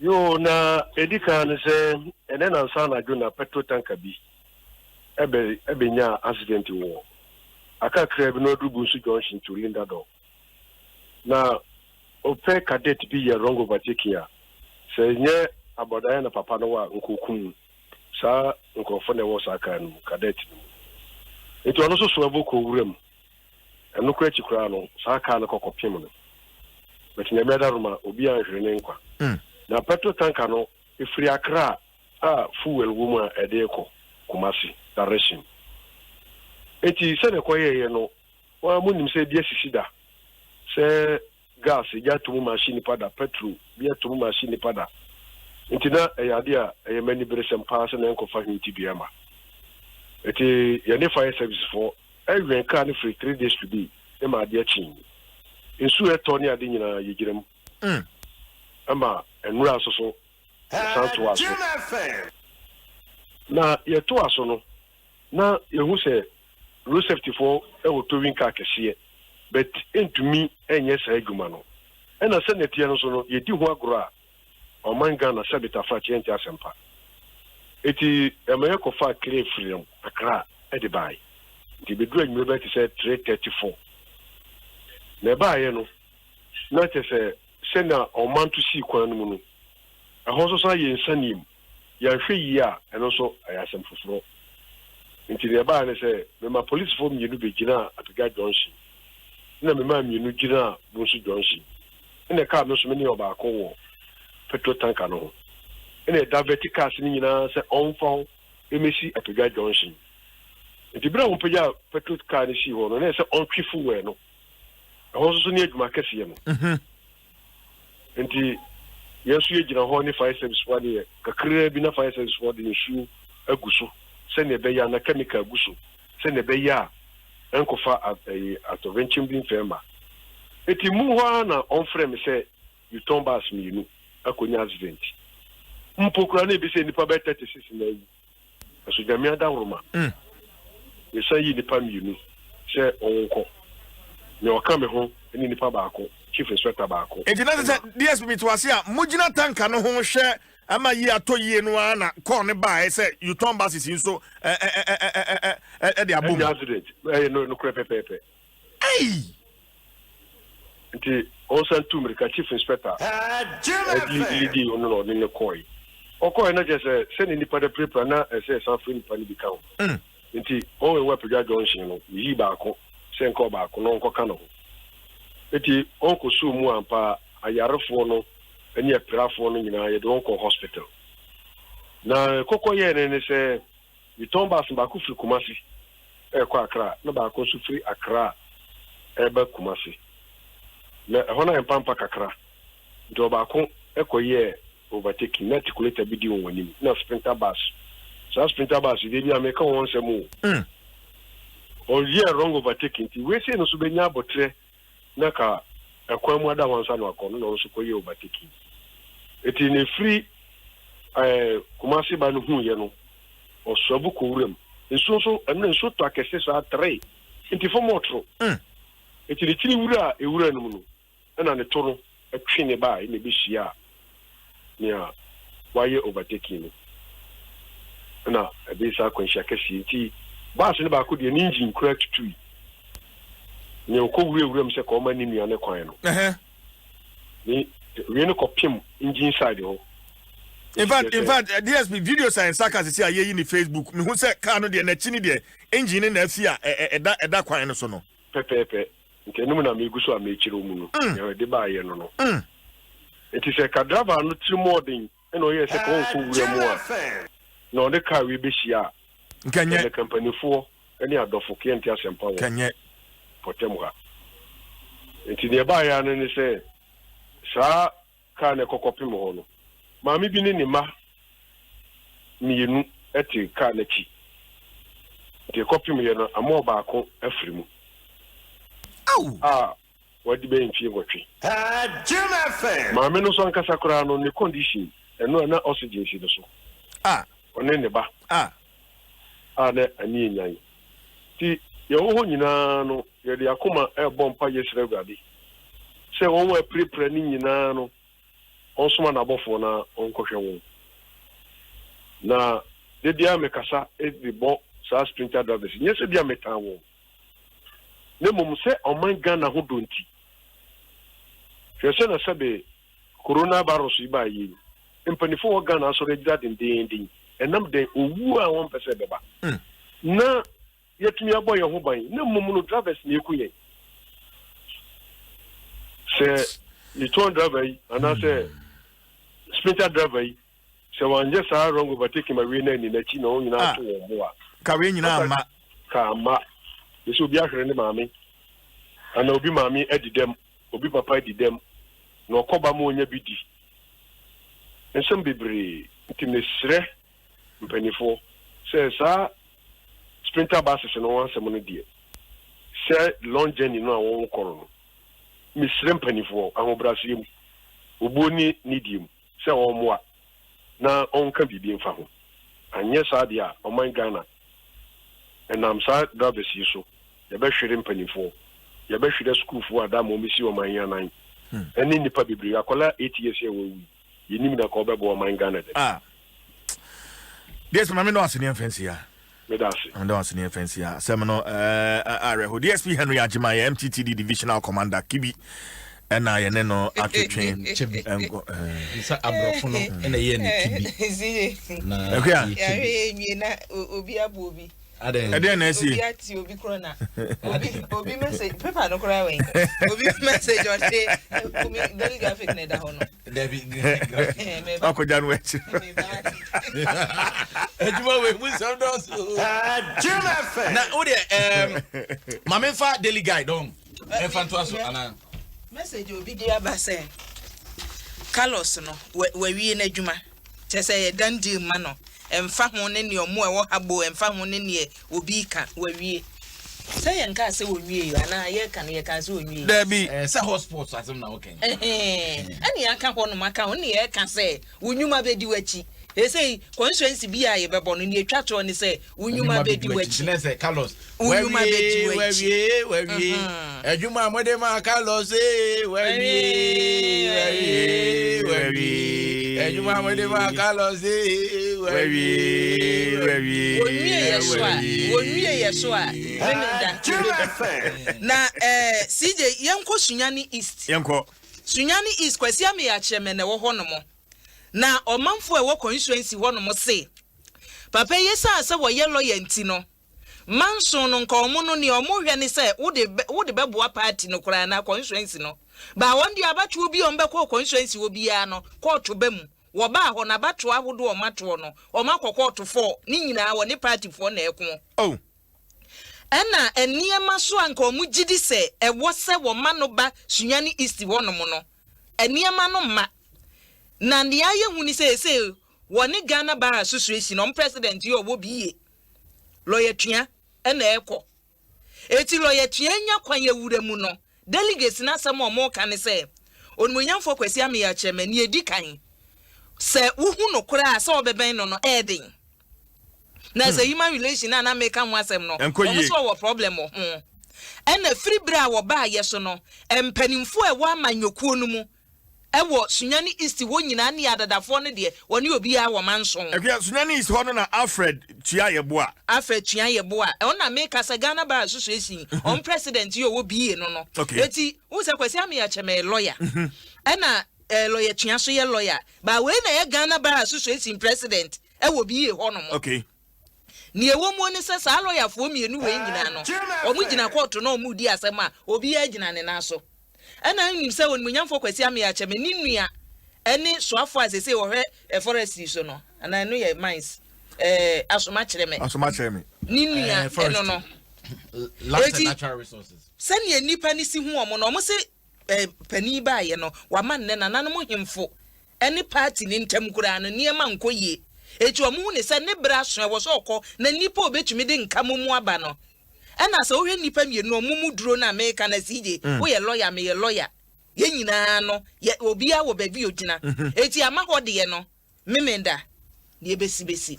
Yoo, na edi kan no sɛ ɛnɛ nansa anadwo na petrol tanker bi ɛbɛ ɛbɛnyaa accident wɔ aka kakra bi na ɔduru Bunsu Junction to Lindador. Na ɔpɛ cadet bi yɛ wrong overtaking a sɛ nyɛ abɔdaeɛ na papa no wɔ a nkokum saa nkurɔfoɔ na ɛwɔ saa kaa no mu, cadet no mu. Nti ɔno nso swerve kɔ wura mu. Ɛno koraa akyi koraa no, saa kaa no kɔ kɔpem no. But Nyame adaworoma, obiara anhwere ne nkwa. Na petrol tanker no, ɛfiri Accra a fuel wɔ mu a ɛde rekɔ Kumasi direction. Enti sɛdeɛ ɛkɔyɛeɛ no, mo ara monim sɛ ebi asisi da sɛ gas gya ato mu ma ahye nnipa da, petrol bi ato mu ma ahye nnipa da. Enti na ɛyɛ adeɛ a ɛyɛ m'aniberesɛm paa sɛ na ɛnkɔfa hwintidua mma. Enti yɛne fire service foɔ wɛn kaa no firi 3 days today ma adeɛ kyee. Nsuo a ɛtɔ ne ade nyinaa yɛgyina mu ma nnora nso so yɛsan toaa so. Na yɛtoaa so no, na yɛhu sɛ road safety foɔ wɔ towing car kɛseɛ but ɛntumi nyɛ saa adwuma no. Ɛna sɛdeɛ ɛteɛ no nso no, yɛdi ho agorɔ a, ɔman Ghana sɛbe tafrakye yɛnte asɛmpa. Enti ɛma yɛkɔfaa clear firim Accra de baeɛ. Nti ɛbɛduru anwummerɛ bɛyɛ te sɛ 3:34. Na ɛbaeɛ no, na kyerɛ sɛ sɛnea ɔmanto sii kwan no mu no, ɛhɔ nso san yɛ nsiane mu. Yɛanhwɛ yie a, ɛno nso ɛyɛ asɛm foforɔ. Nti deɛ ɛbaeɛ ne sɛ, mema polisifoɔ mmienu bɛgyinaa Apega Junction, ɛna memaa mmienu gyinaa Bonsu Junction. Ɛna ɛkaa me nso me ne ɔbaako wɔ petrol tanker no ho. Ɛna yɛdavɛte cars no nyinaa sɛ ɔmfa hɔ mmɛsi Apega Junction. Nti berɛ a wɔpagyaa petrol car no sii hɔ no, na ɛsɛ sɛ ɔntwe fuel no. Ɛhɔ nso so ne adwuma kɛseɛ no. Nti yɛn nso yɛgyina hɔ ne fire service foɔ adeɛ kakraa bi na fire service foɔ de nsuo agu so sɛnea ɛbɛyɛ a na chemical agu so sɛnea ɛbɛyɛ a ɛnkɔfa ɛyi atɔwrɛnkyɛm bi mfɛn ma. Eti mu hɔ ara na ɔmfrɛ me sɛ Yutong bus mmienu akɔnya accident. Mpo koraa na ebi sɛ nnipa bɛyɛ 36 na awu. Nanso Nyame adaworoma, mesan yii nnipa mmienu sɛ wɔnkɔ. Nea ɔka me ho ne nipa baako, Chief Inspector baako. Enti na ɛsɛ sɛ DSP mete wo ase a, mogyina tanka no ho hwɛ ama yie atɔ yie no ara na call no baeɛ sɛ Yutong buses yi nso de abom. Ɛnyɛ accident, ɛyɛ nokorɛ pɛpɛɛpɛ. Ei! Nti ɔnsan tu mmirika, Chief Inspector di leadii ɔno na ɔne no kɔɔe. Ɔkɔɔe no kyerɛ sɛ sɛnea nnipa no apirapira na ɛsɛ sɛ yɛsan frɛ nnipa no bi ka ho. Nti wɔn a ɛwɔ Apagya Junction no, yeyii baako sɛ nka ɔbaako na ɔnkɔka ne ho. Nti wɔnkɔsoo mu ampa ayarefoɔ no ne apirafoɔ no nyinaa yɛde wɔn kɔɔ hospital. Na ɛkɔkɔyɛɛ no ne sɛ Yutong bus no baako firi Kumasi rekɔ Accra na baako nso firi Accra reba Kumasi. Na ɛhɔ no ayɛ mpampa kakra nti ɔbaako kɔyɛɛ overtaking na articulator bi di wɔn anim na sprinter bus. Saa sprinter bus yi deɛ bi a meka wɔn nsɛm o. Ɔyɛɛ wrong overtaking nti wei sei no nso bɛnya aboterɛ na ka ɛkwan mu ada hɔ ansa na wakɔ no na ɔno nso kɔyɛɛ overtaking. Nti na ɛfiri ɛɛ Kumasi ba no huiɛ no ɔsoabu kɔ wuram. Nsuo nso ɛno nsuo tɔ akɛse saa tere nti fam ɔtoro. Nti ne tiri wura a ewura no mu no ɛna ne to no twe ne ba a ɛna ɛbɛhyia nea wayɛ overtaking no ɛna ɛde saa akwanhyia kɛseɛ nti baase no baako deɛ ne engine koraa tutui nea ɔkɔ wura wuram sɛ kɔma ne nua ne kwan no ne wie no kɔpem engine side hɔ. In fact, DSP, videos a nsa ka sisi a yɛyi ne Facebook, mehu sɛ car no deɛ n'akyi ne deɛ engine ne na afi a ɛda kwan no so no. Pɛpɛɛpɛ, nti ɛnum na megu so a mekyerɛ mu no nea ɛde baayɛ no. Nti sɛ ka driver no tiri mu ɔden ɛna ɔyɛ sɛ ka ɔnkɔ wura mu a na ɔde car wei bɛhyia a nkɛnyɛ ɛnɛ kampanifoɔ ne adɔfo keɛ nte asɛmpa wɔ kɛnyɛ pɔtɛm ha. Nti deɛ ɛbaayɛ ano ne sɛ saa car no ɛkɔkɔpem hɔ no, maame bi ne ne mma mmienu te car n'akyi. Nti ɛkɔpem yɛ no ama ɔbaako afiri mu a wadi bɛyɛ mfie 8. Maame no nso ankasa koraa no ne condition ɛno a na oxygen si no so. Ɔne ne ba a na ani enyan. Nti yɛwɔ hɔ nyinaa no yɛde akoma ɛrebɔ mpa yɛsrɛ Awurade. sɛ wɔn a apirapira no nyinaa no, ɔnsoma n'abɔfoɔ na ɔnkɔhwɛ wɔn. Na da biara mekasa de bɔ saa sprinter drivers yi, nyɛ sɛ bi a metan wɔn, na mmom sɛ ɔman Ghana ho dɔ nti. Hwɛ sɛ na sɛbe Corona virus yi baeɛ yi, mpanimfoɔ wɔ Ghana asɔre agyina dendeenden, ɛnam dɛn? Owuo a wɔmpɛ sɛ ɛbɛba. Na yɛatumi abɔ yɛn ho ban na mmom no drivers na ɛku yɛn. Sɛ Luton driver yi anaasɛ Sprinter driver yi sɛ wanyɛ saa wrong overtaking ma wei no anni n'akyi na wɔn nyinaa to wɔn bo a. Ka wei nyinaa amma. Ka amma. Ɛsɛ obi ahwere ne maame anaa obi maame adi dɛm, obi papa adi dɛm na ɔkɔba ma ɔnya bi di. Nsɛm bebree nti mesrɛ mpaninfoɔ sɛ saa sprinter buses no ho asɛm no deɛ sɛ long journey no a wɔn kɔrɔ no mesrɛ mpaninfoɔ ahobraseɛ mu obuo ne nidie mu sɛ wɔn mmoa na wɔn ka biribi mfa ho anyɛ saa deɛ a ɔman Ghana ɛnam saa drivers yi so yɛbɛhwere mpaninfoɔ yɛbɛhwere asukuufoɔ a da ma wɔn bɛsi ɔman yi anan ɛne nnipa bebree akwadaa 8 years a wɔawu yi Yɛnim na ka ɔbɛboa ɔman Ghana da bi. Ah. DSP ma me dɔ ase ne ɛmfa nsi ha. Meda ase. Meda ase ne ɛmfa nsi ha. Asɛm no eh, awerɛho. DSP Henry Agyeman yɛ MTTD Divisional Commander Kibi ɛna yɛne no atwetwe nkɔ. Nsa aborɔfo no ɛna ɛyɛ ne kibi. Na Akua. Yɛahwɛ yɛ nwie na obi abo obi. Ɛdeɛn na asi? Obi ate obi korɔ na obi obi message paper no koraa wɛn obi message ɔde kumi daily graphic na ɛda hɔ no. Dabi graphic. Akɔgya no akyi. Adwuma wei mu nsɛm dɔɔso. Na wo deɛ ɛɛm maame nfa daily guide dɔn ɛnfa ntoa so anaa. Message obi de aba sɛ Carlos no wawie n'adwuma. Kyerɛ sɛ ɛyɛ done deal ma no, ɛmfa ho ne neɛ ɔmo a ɛwɔ ha bo, ɛmfa ho ne neɛ obi reka, wawie. Sɛ yɛnkaa sɛ ɔnwiei o, anaa yɛreka no yɛkaa sɛ ɔnwiei? Dabi. Ɛɛ sɛ hot spots asɛm na woka yi. Ɛhee, ɛne yɛaka hɔnom aka ho, ne yɛreka sɛ wo nnwuma bɛdi w'akyi. Seesei constituency bi a yɛbɛbɔ no, nea ɛtwa toɔ ne sɛ wo nnwuma bɛdi w'akyi. Nti na sɛ Carlos, Wo nnwuma bɛdi wawie, w'akyi. wawie, wawie. Adwuma a mode maa Carlos ee, wawie, wawie, wawie. Adwuma a mode maa Carlos ee, wawie, wawie, Wɔnwie yɛ so a, wɔnwie yɛ so a, Memenda yɛbɛdu. Na eh, CJ, yɛnkɔ Sunyani East. Yɛnkɔ. Sunyani East, Kwasi Ameyɛ Akyerɛmɛ na ɛwɔ hɔnom. Na ɔmanfoɔ a ɛwɔ constituency hɔnom se, papa yi esiane sɛ wɔyɛ lawyer nti no, Manso no nka ɔmo no nea ɔmo hwɛ ne sɛ wode wode bɛboa party no koraa anaa constituency no. But wɔn deɛ abatoɔ bi a ɔmo bɛkɔ constituency hɔ biara no kɔɔto ba mu. Wɔbaa hɔ no abatoɔ ahodoɔ a ɔmo atoɔ no ɔmo akɔ kɔɔto fɔɔ ne nyinaa wɔne party foɔ na ɛko. Oh. Ɛna nneɛma so a nka ɔmo gyidi sɛ ɛwɔ sɛ wɔma no ba Sunyani East hɔ nom no nneɛma no mma. Na nea ayɛ hu ne sɛ seesei wɔne Ghana Bar Association ɔmo president yi a ɔwɔ BA lɔya tua na ɛkɔ. Eti lɔya tua nya kwan awura mu no, delegates no asɛm a wɔka ne sɛ, Onimuonyamfoɔ Kwasi Ameyaw Kyerɛmɛ, nea edi kan, sɛ wohu no koraa a, sɛ wɔbɛbɛn no no, ɛyɛ den. Na sɛ human relation a na meka ho asɛm no, Ɛnkɔ wɔn yie. nso wɔwɔ problem wɔ ho. Ɛna firi bere a wɔbaayɛ so no, mpanimfoɔ a ɛwɔ amanyɔkuo no mu, Ɛwɔ Sunyani East hɔ nyinaa ne adadafoɔ no deɛ wɔne obiara wɔ manso. Akua, Sunyani East hɔ no na Alfred tua yɛ boa. Alfred tua yɛ boa. Ɛhɔ na meka sɛ Ghana Bar Association wɔn president yi a ɔwɔ BA no no. Okay. Eti wohu sɛ Kwasi Ameya Kyɛmɛ yɛ lawyer. Ɛna eh, lawyer Tua nso yɛ lawyer. But wei na ɛyɛ Ghana Bar Association president ɛwɔ BA hɔ nom. Okay. Nea ɛwɔ mu ne sɛ saa lɔyafoɔ mmienu wei nyinaa no, wɔgyina kɔɔto na wɔredi asɛm a obiara gyina ne nan so. Ɛna wonim sɛ Onimuonyamfoɔ Kwasi Ameyaw Akyɛmɛ ne nua ne soafoɔ a seesei ɔhwɛ forestry so no, anaa ɛno yɛ mines, ɛɛ Asomakyerɛmɛ. Asomakyerɛmɛ. Ne nua ɛno no. Land and Eti Natural Resources. sɛnea nnipa no si hu wɔn no, wɔn se eh, panin baeɛ no, wama nnɛ nananom hemfo ne party no ntam koraa no, nneɛma nkɔ yie. Eti wɔn hu ne sɛ ne berɛ aso, ɛwɔ sɛ ɔkɔ, na nnipa a ɔbɛtumi de nka mu aba no, Ɛna sɛ wohwɛ nnipa mmienu a wɔn mu duro no a meka no CJ, woyɛ lawyer, meyɛ lawyer, yɛn nyinaa no, yɛ obiara wɔ baabi a ogyina. Eti ama hɔ deɛ no, Memenda, deɛ ebesi besi.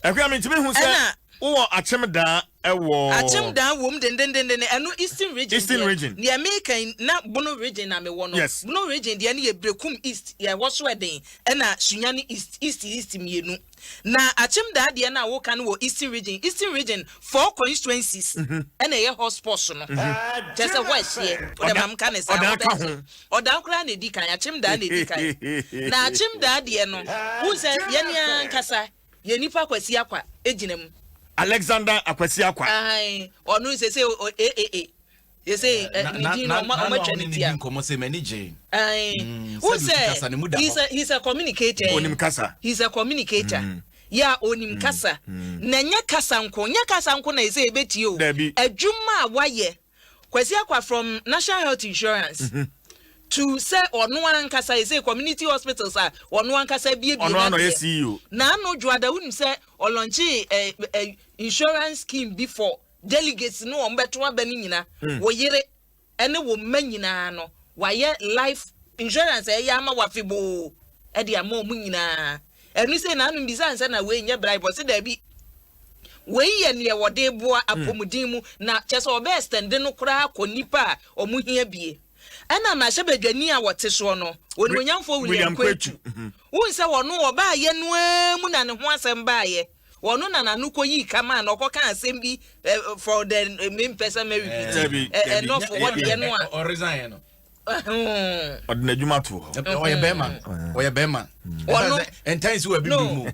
Akua, mentumi hu sɛ Ɛna. wowɔ akyem daa. ɛwɔ. Akyem dan wom dendendenden, ɛno Eastern Region Eastern deɛ. Region. Deɛ meka yi, na Bono Region na mewɔ no. Bono Region deɛ no yɛ Berekum East, yɛ ɛhɔ so ɛden, ɛna Sunyani East, East East mmienu. Na Akyem daa deɛ no a woka no wɔ Eastern Region, Eastern Region four constituencies ɛna ɛyɛ hot spots no. Kyerɛ sɛ hɔ ɛhyeɛ, wode ma mka ne saa, Ɔdan hɔ ka bɛhye. ho. Ɔdan koraa na ɛdi kan, Akyem daa na ɛdi kan. Na Akyem daa deɛ no, wohu sɛ yɛne ankasa, yɛn nipa Kwasi Akwa gyina mu. Alexander Akwasi Akwa. Ahan, ɔno sese o AAA. Sese ne din no ɔma ɔma twa ne ti a. Nkɔmɔ sɛ m'ani gye. Ayi, who sɛ he's a communicator. Onim kasa. He's a communicator. Yeah, onim kasa. Na nyɛ kasa nko, nyɛ kasa nko na ɛsɛ ebetie o. Dabi. Adwuma a wayɛ. Kwasi Akwa from National Health Insurance. To sɛ ɔno ankasa ɛsɛ community hospitals a ɔno ankasa biebie. Ɔno ano yɛ CEO. Na ano dwoada, wonim sɛ ɔlaunche insurance scheme bi for delegates no, wɔn bɛto aba no nyina, wɔ yere ɛne wɔn mma nyinaa no, wayɛ life insurance a ɛyɛ ama wafeboo ɛde ama wɔn nyinaa. Ɛno sɛ n'ano bisa nsɛ na wei nyɛ bribe, ɔsɛ daabi, wei yɛ neɛ wɔde boa apɔmuden mu, na kyɛ sɛ ɔbɛyɛ extend no koraa kɔ nipa a ɔmo hia bie. Ɛna mmarahyɛbadwani a wɔte soɔ no, onimonyamfoɔ William William Kwetu, wohu sɛ wɔno ɔbaayɛ noaa mu na ne ho asɛm baayɛ, wɔno na n'ano kɔyii kama na ɔkɔka asɛm bi for the mempɛ sɛ mɛ Dabi, repeat dabi. ɛnɔfo hɔ deɛ no a Ɔresign no. Ɔde n'adwuma to hɔ. Ɔyɛ bɛrima. Ɔyɛ bɛrima. Ɔno- Ɛntan si wɔ bibi no mu.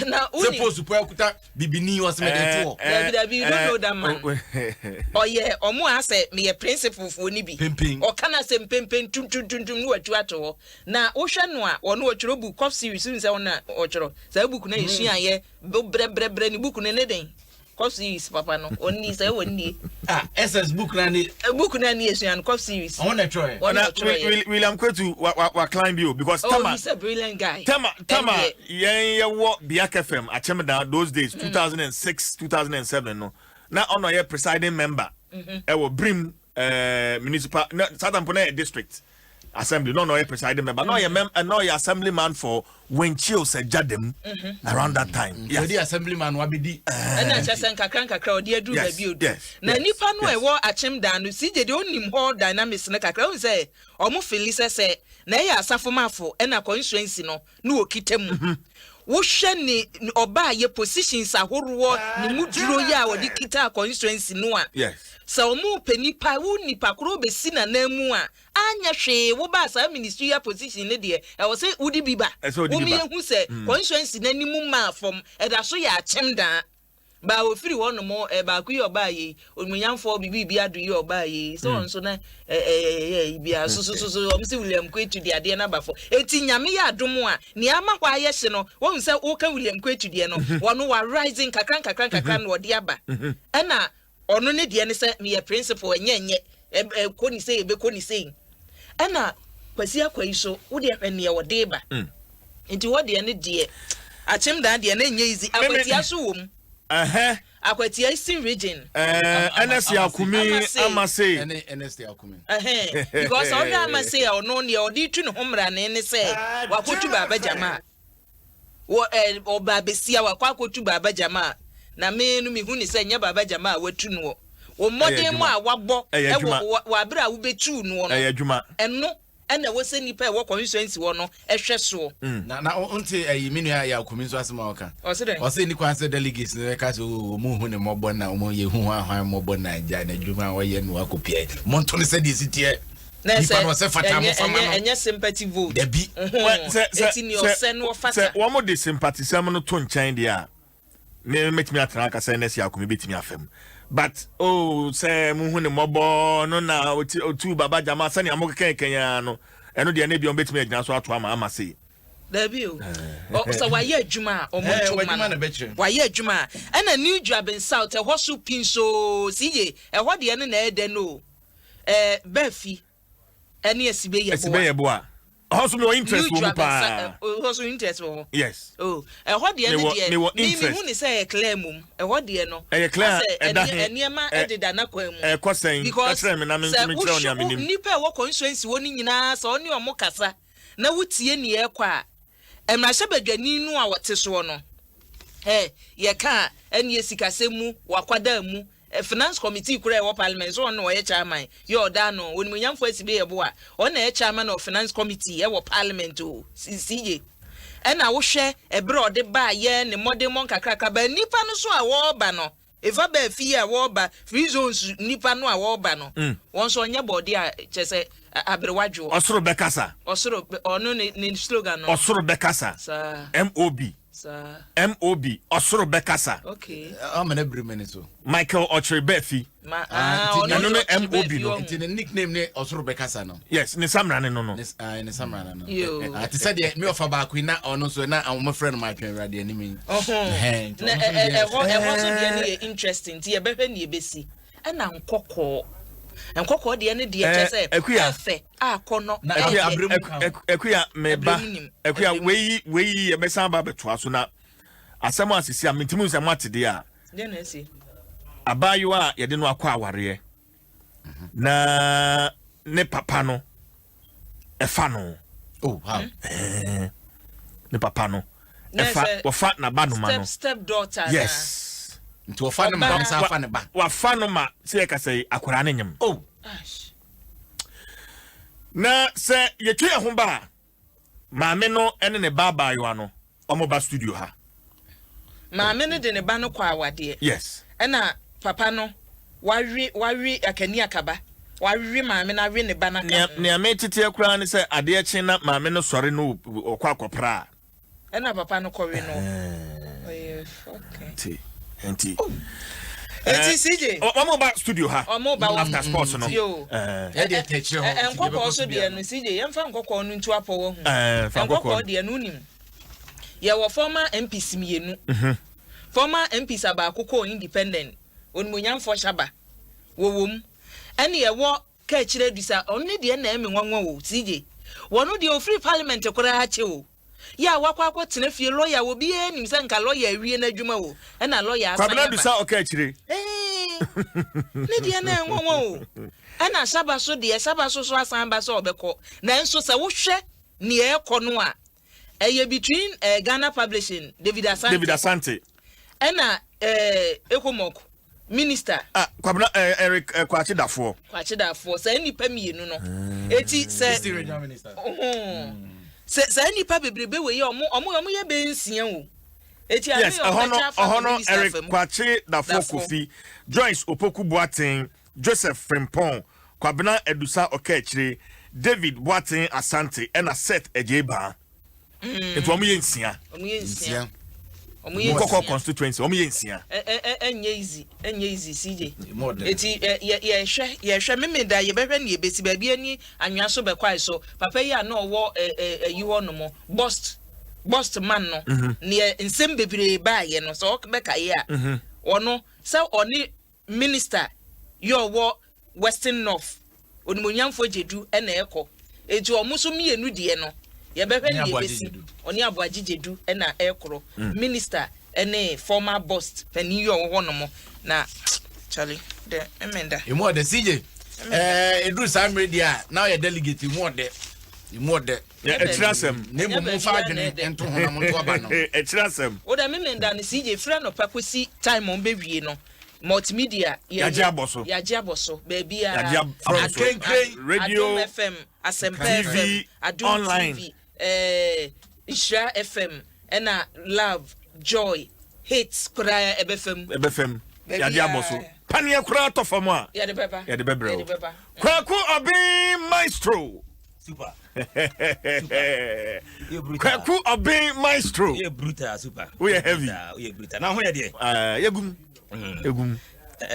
Na Sɛ woni post po akuta bibini ɔsɛ mɛ de to hɔ. Dabi, dabi, you don't know that man. Ɔyɛ ɔmo a sɛ meyɛ principal foɔ ni bi. Pempem. Ɔka na sɛ mpempen tuntuntuntum ne watu ato hɔ, na wohwɛ no a, ɔno ɔtwerɛ book Cough Series n sɛ ɔno a ɔtwerɛ saa book no a yɛsuayɛ brɛbrɛbrɛ ne book no ne den, Cough Series papa no ɔnni sɛ wɔnnie. Ah, SS book na ne. Book no a ne yɛsua no, Cough Series. Ɔmo na ɛtwerɛ. Ɔno Na ɔtwerɛ yɛ. William Kwetu wa climb bi o because Oh, tama he's a brilliant guy. Tama Ɛndeɛ, yɛn yɛwɔ Biak FM Akyemdan those days, 2006, 2007 no, na ɔno yɛ presiding member ɛwɔ Brim municipal, na Southern na yɛ district assembly, na ɔno yɛ presiding member, na ɔyɛ mem na ɔyɛ assembly man for Wenchi Osejadem around that time. Yes. Yɛde assemblyman wa bɛdi. Ɛna kyerɛ sɛ nkakra nkakra ɔde aduru baabi odu. Na nipa no a ɛwɔ Akyem dan no, CJ deɛ onim hɔ dynamics no kakra, ohun sɛ ɔmo feel sɛ na ɛyɛ asafomafo ɛna constituency no na wɔkita mu. Wohwɛ ne ɔbaa yɛ positions ahoroɔ ne mu duro yi a wɔde kita constituency no a, sɛ ɔmo pɛ nipa wo nipa koro bɛsi n'anan mu a, anyɛ hwee woba saa ministerial position ne deɛ, ɛwɔ sɛ wode bi ba. Ɛsɛ wode bi Wɔn ba. yɛhu sɛ constituency n'anim maa fam, ɛda so yɛ Akyem daa baa ofiri hɔ nom. Baako yi ɔbaa yi, onimonyamfoɔ bibi bi ado yi ɔbaa yi sɛ ɔno nso na ɛ ɛ ɛ bia so so so so ɔmo sɛ William Kwetu de adeɛ n'aba fɔ. Eti Nyame yɛ adom a, nea ama hɔ ayɛ hye no, wɔn sɛ wɔka William Kwetu deɛ no, wɔn wa rising kakra nkakra nkakra na ɔde aba. Ɛna ɔno ne deɛ ne sɛ meyɛ principal, ɛnyɛ ɛnyɛ ɛ ɛ kɔ ne sei, ɛbɛkɔ ne sei. Ɛna Kwasi Akwa yi so, wodeɛ hwɛ nea wɔde ba. Nti hɔ deɛ ne deɛ, Akyem dan deɛ ne nyɛ easy. Akwatia so wɔ mu. Akwatia Eastern Region. Ɛnɛ Akumi. Amase. Amase. Ɛne Ernest Akumi. Ɛhɛn, because ɔhwɛ Amase a, ɔno nea ɔde tu ne ho mmarane ne sɛ wakɔtu Baaba Gyama a wɔ ɔbaa besia wakɔ akɔtu Baaba Gyama a, na me no mehu ne sɛ nyɛ Baaba Gyama a watu noɔ, wɔ mmɔden mu a wabɔ Ɛyɛ ɛwɔ adwuma. wɔ abere a wobɛtuu noɔ no. Ɛyɛ adwuma. Ɛno ɛna ɛwɔ sɛ nipa a ɛwɔ constituency hɔ no ɛhwɛ soɔ. Na nte ɛyi me nua yɛ Akumi nso asɛm a ɔka. Ɔse dɛ? Ɔsɛ ni kwan sɛ delegates no ɛka sɛ o ɔmo hu ne mmɔbɔ na ɔmo yɛ hu hwan hwan mmɔbɔ na agya n'adwuma a ɔyɛ no akɔpia monto no sɛdeɛ si teɛ Na nipa sɛ no ɔsɛ fata ɛnyɛ mo fama ɛnyɛ no. Ɛnyɛ sympathy vote. Dabi. Well, sɛ Eti nea ɔsɛ no ɔfata. Sɛ wɔn de sympathy sɛm no to nkyɛn deɛ a, me mɛtumi atena aka sɛ nɛsi Akumi bɛtumi afam, but oh, sɛ muhu ne mmɔbɔ no na otu Baba Gyama sɛnea mo keka kɛn no, ɛno deɛ ne bi wɔn bɛtumi agyina so ato ama sei. Dabi o, sɛ wayɛ adwuma a, ɔmo nto ma w'adwuma no. na bɛkyerɛ. Wayɛ adwuma a, ɛna New Juaben South ɛhɔ so pinsoo siye, ɛhɔ deɛ no na ɛdɛ no o, Baafi ɛne Asibe yɛ Ɛsi boa. Bɛyɛ boa ɛhɔ so mi wɔ interest New wɔ mu Juaben paa. Ɛhɔ so interest wɔ hɔ. Yes. Oh, ɛhɔ deɛ no deɛ Mewɔ mi mi interest. hu ne sɛ ɛyɛ clear mum, ɛhɔ deɛ no. Ɛyɛ clear a, Asɛ ɛda he? Nneɛma ɛdeda n'akwan mu. Ɛkɔ sɛn? Because Ɛkyerɛ me na me nso sɛ mekyerɛ wo nea wohwɛ menim. nipa a ɛwɔ constituency hɔ no nyinaa, sɛ ɔne ɔmo kasa na wotie nea ɛkɔ a, mmarahyɛbadwani no a wɔte soɔ no, yɛka a Ɛneɛ sikasɛm mu, wakwadaa mu, Finance committee koraa a ɛwɔ parliament so ɔno na ɔyɛ chairman, yɛ ɔda ano, Onimuonyamfoɔ Asibe Yeboah, ɔno na ɛyɛ chairman of finance committee ɛwɔ parliament o, CJ. Ɛna wohwɛ ɛberɛ a ɔde baayɛ, ne mmɔdemmɔ nkakrakra, but nnipa no so a wɔreba no, Eva baa fie a wɔreba, free zones nnipa no a wɔreba no, wɔn nso ɔnyɛ bɔɔde a kyerɛ sɛ aberewa dwoɔ. Ɔsoro bɛkasa. Ɔsoro, ɔno ne ne slogan no. Ɔsoro bɛkasa. Saa. MOB. Saa. MOB, ɔsoro bɛkasa. Okay. Ama na biri mani so. Michael Ɔkyere Baafi. Ma ah, ɔno Ɛno ne nso ɔkyere MOB baafi no. ɔho. Nti ne nickname ne ɔsoro bɛkasa no. Yes, ne samra ne no no. Ne ah, ne samra no no. Yo. Ah, te sɛ deɛ me ɔfa baako yi na ɔno nso na wɔfrɛ no matwe awurade anim yi. Ɔho. Ɛhɛn, nti Na ɔno nso ɛ- ɛ- deɛ- ɛhɔ ɛhɔ nso deɛ no yɛ interesting nti yɛbɛhwɛ nea ɛbɛsi. Ɛna nkɔkɔɔ. Nkɔkɔɔ deɛ no deɛ kyɛ sɛ Akuya. ɛfɛ akɔnɔ. Na Akuya, ɛyɛ abrɛ mu ka ho. Akuya, meba. Abrɛ mu nim. Akuya, Abrɛ mu. wei wei yɛbɛsan aba abɛtoa so na asɛm a sisi a mentumi nsɛ mo ate deɛ a. Deɛ na asi. Abaayewa a yɛde no akɔ awareɛ na ne papa no ɛfa no. Oh, how? Eh, ne papa no Na ɛfa sɛ wɔfa n'aba noma Step no. step daughter. Yes. Nti wɔfa no ma Ɔbaa. ne san fa ne ba. Wafa no ma sɛ yɛkasa yi akwaraa ne nyem. Oh, Ash. Na sɛ yɛtwe yɛn ho ba a, maame no ne ne ba abaayewa no wɔn ba studio ha. Maame no de ne ba no kɔ awadeɛ. Yes. Ɛna papa no wawe wawe akani akaba. Wawe maame no awe ne ba no aka Nea ho. nea meteteɛ koraa ne sɛ adeɛ kye na maame no sɔre no ɔkɔ akɔpra a. Ɛna papa no kɔwe no. Ɔyɛ fucking. Nti nti. Eti CJ. Wɔn ba studio ha. Ɔmo ba wɔn. After sports no. Yo. ɛdeɛ tɛ akyire hɔ. Ɛ nkɔkɔɔ so deɛ no CJ yɛmfa nkɔkɔɔ no ntu apɔ wɔ ho. Ɛɛ fa nkɔkɔɔ. Nkɔkɔɔ deɛ no wonim. Yɛwɔ former MPs mmienu. Former MPs a baako kɔɔ independent. Onimonyamfoɔ Shaba. Wɔwɔ mu. Ɛne yɛwɔ Kaakyire Adusa ɔno ne deɛ na ɛme nwanwa o CJ. Wɔno deɛ ofiri parliament koraa kyɛ o. Yɛ a wakɔ akɔ tena fie lawyer obiara nim sɛ nka lawyer awie n'adwuma o ɛna lawyer asan Kwabena aba. Adusa ɔka akyire. Eeii ne deɛ na ɛnwanwa o. Ɛna Shaba so deɛ Shaba so so asan aba sɛ ɔbɛkɔ nanso sɛ wohwɛ nea ɛrekɔ no a ɛyɛ between eh, Ghana Publishing David Asante. David Asante. Ɛna eh, Ecomog minister. Ah, Kwabena eh, Eric eh, Kwakye Dafoɔ. Kwakye Dafoɔ saa nnipa mmienu no. Eti sɛ. Eastern Regional Minister. Ohun. Sɛ saa nnipa bebrebe wei yɛ ɔmo ɔmo ɔmo yɛ bɛyɛ nsia o. Eti ano Yes, yɛ ɔmo ɛhɔ no bɛkyɛ afa ɛhɔ no minister Eric fam. Kwakye Dafoɔ Dafoɔ. Kofi, Joyce Opoku Boateng, Joseph Frimpong, Kwabena Adusa Ɔkaakyire, David Boateng Asante ɛna Seth Adjei Baa. Nti wɔn yɛ nsia. Ɔmo yɛ nsia. Nsia. Ɔmo yɛ Nkɔkɔ nsia. constituency wɔn yɛ nsia. Ɛ ɛ ɛ ɛnyɛ easy ɛnyɛ easy CJ. Emu ɔdɛ. Eti ɛ yɛ yɛhwɛ yɛhwɛ memeda yɛbɛhwɛ nea ebesi baabi ani anwea so bɛkwae so papa yi a na ɔwɔ ɛ ɛ ɛyi hɔ nom bust bust man no neɛ nsɛm bebree baayɛ no sɛ ɔbɛkaeɛ a ɔno sɛ ɔne Minister yɛ ɔwɔ Western North Onimuonyamfoɔ Gyedu na ɛkɔ enti ɔmo nso mmienu deɛ no yɛbɛhwɛ Ɔne nea Aboagye ɛbɛsi Gyedu. ɔne Aboagye Gyedu na ɛkorɔ Minister ne former bost panin yi ɔwɔ hɔ nom na Charlie dɛ mmenda. Emu ɔdɛ CJ. Ɛɛ eduru saa mmerɛ deɛ a na ɔyɛ delegate emu ɔdɛ. Emu ɔdɛ. Ɛkyerɛ asɛm. Na mmom momfa adwene nto ho na monto aba no. Ɛkyerɛ asɛm. Wo dɛ memenda no CJ firi anɔpa kɔsi time a ɔmbɛwie no Multimedia yɛ Yagye abɔ so. Yagye abɔ so baabiara. Yagye abɔ so. Kenkren. Radio, Adom FM, Asɛmpa TV, FM, Adom online. TV, eh, Nhyira FM, ɛna Love, Joy, Hits koraa ɛbɛfa mu. Ɛbɛfa mu. Yagye abɔ so. Baabiara. Paneɛ koraa tɔ fam a. Yɛde bɛba. Yɛde bɛbrɛ Yɛde wo. bɛba. Kwaku Obeng Maestro. Super. Kwaku Obeng Maestro. Woyɛ brutal super. Woyɛ heavy. Woyɛ brutal. Na ho yɛ deɛ. Yɛgum. Yɛgum.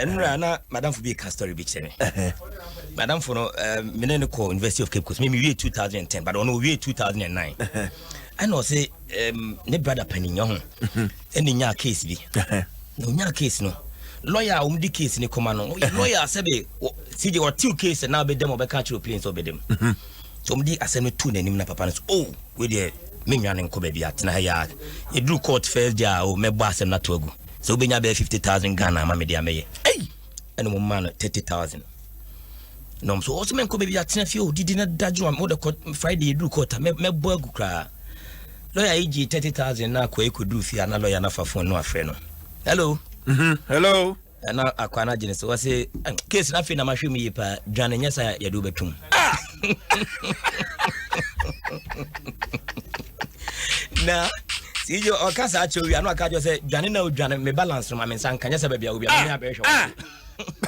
Nnura na madamfo bi ka story bi kyerɛ me. Madamfo no me ne no kɔ University of Cape Coast. Me me wie 2010 but ɔno owie 2009. Ɛna ɔse ne brother panin ho ɛna nyaa case bi. Na onyaa case no lawyer a wɔn di case ne kɔma no ɔyɛ lawyer sɛbe CJ ɔtew case na ɔbɛdam ɔbɛka akyerɛ plane sɛ ɔbɛdam. So wɔn di asɛm no tu n'anim na papa no so oh wei deɛ me nwa ne nkɔ baabi atena ha yi a yɛduru court first day a oh mɛbɔ asɛm no ato agu sɛ wobɛnya bɛyɛ 50,000 Ghana ama me de amɛyɛ ei ɛna wɔn maa no 30,000 na wɔn so ɔsɛ mɛnkɔ baabi atena fie o didi na dadwo a wɔde kɔ Friday yɛduru court a mɛbɔ agu koraa lawyer yi gye 30,000 na akɔ ekɔduru fie a na lawyer no afa phone no afrɛ no hello. Hello. Na akwa no agyene so wɔse case no afei na mahwɛ mu yie paa, dwane nyɛ sɛ yɛde wobɛtom. Ah! Na CJ ɔka saa kyerɛ wia na ɔka kyerɛ sɛ dwane na odwane me balance no ma me nsa nka nyɛ sɛ baabi a wobia me abɛhwɛ wo.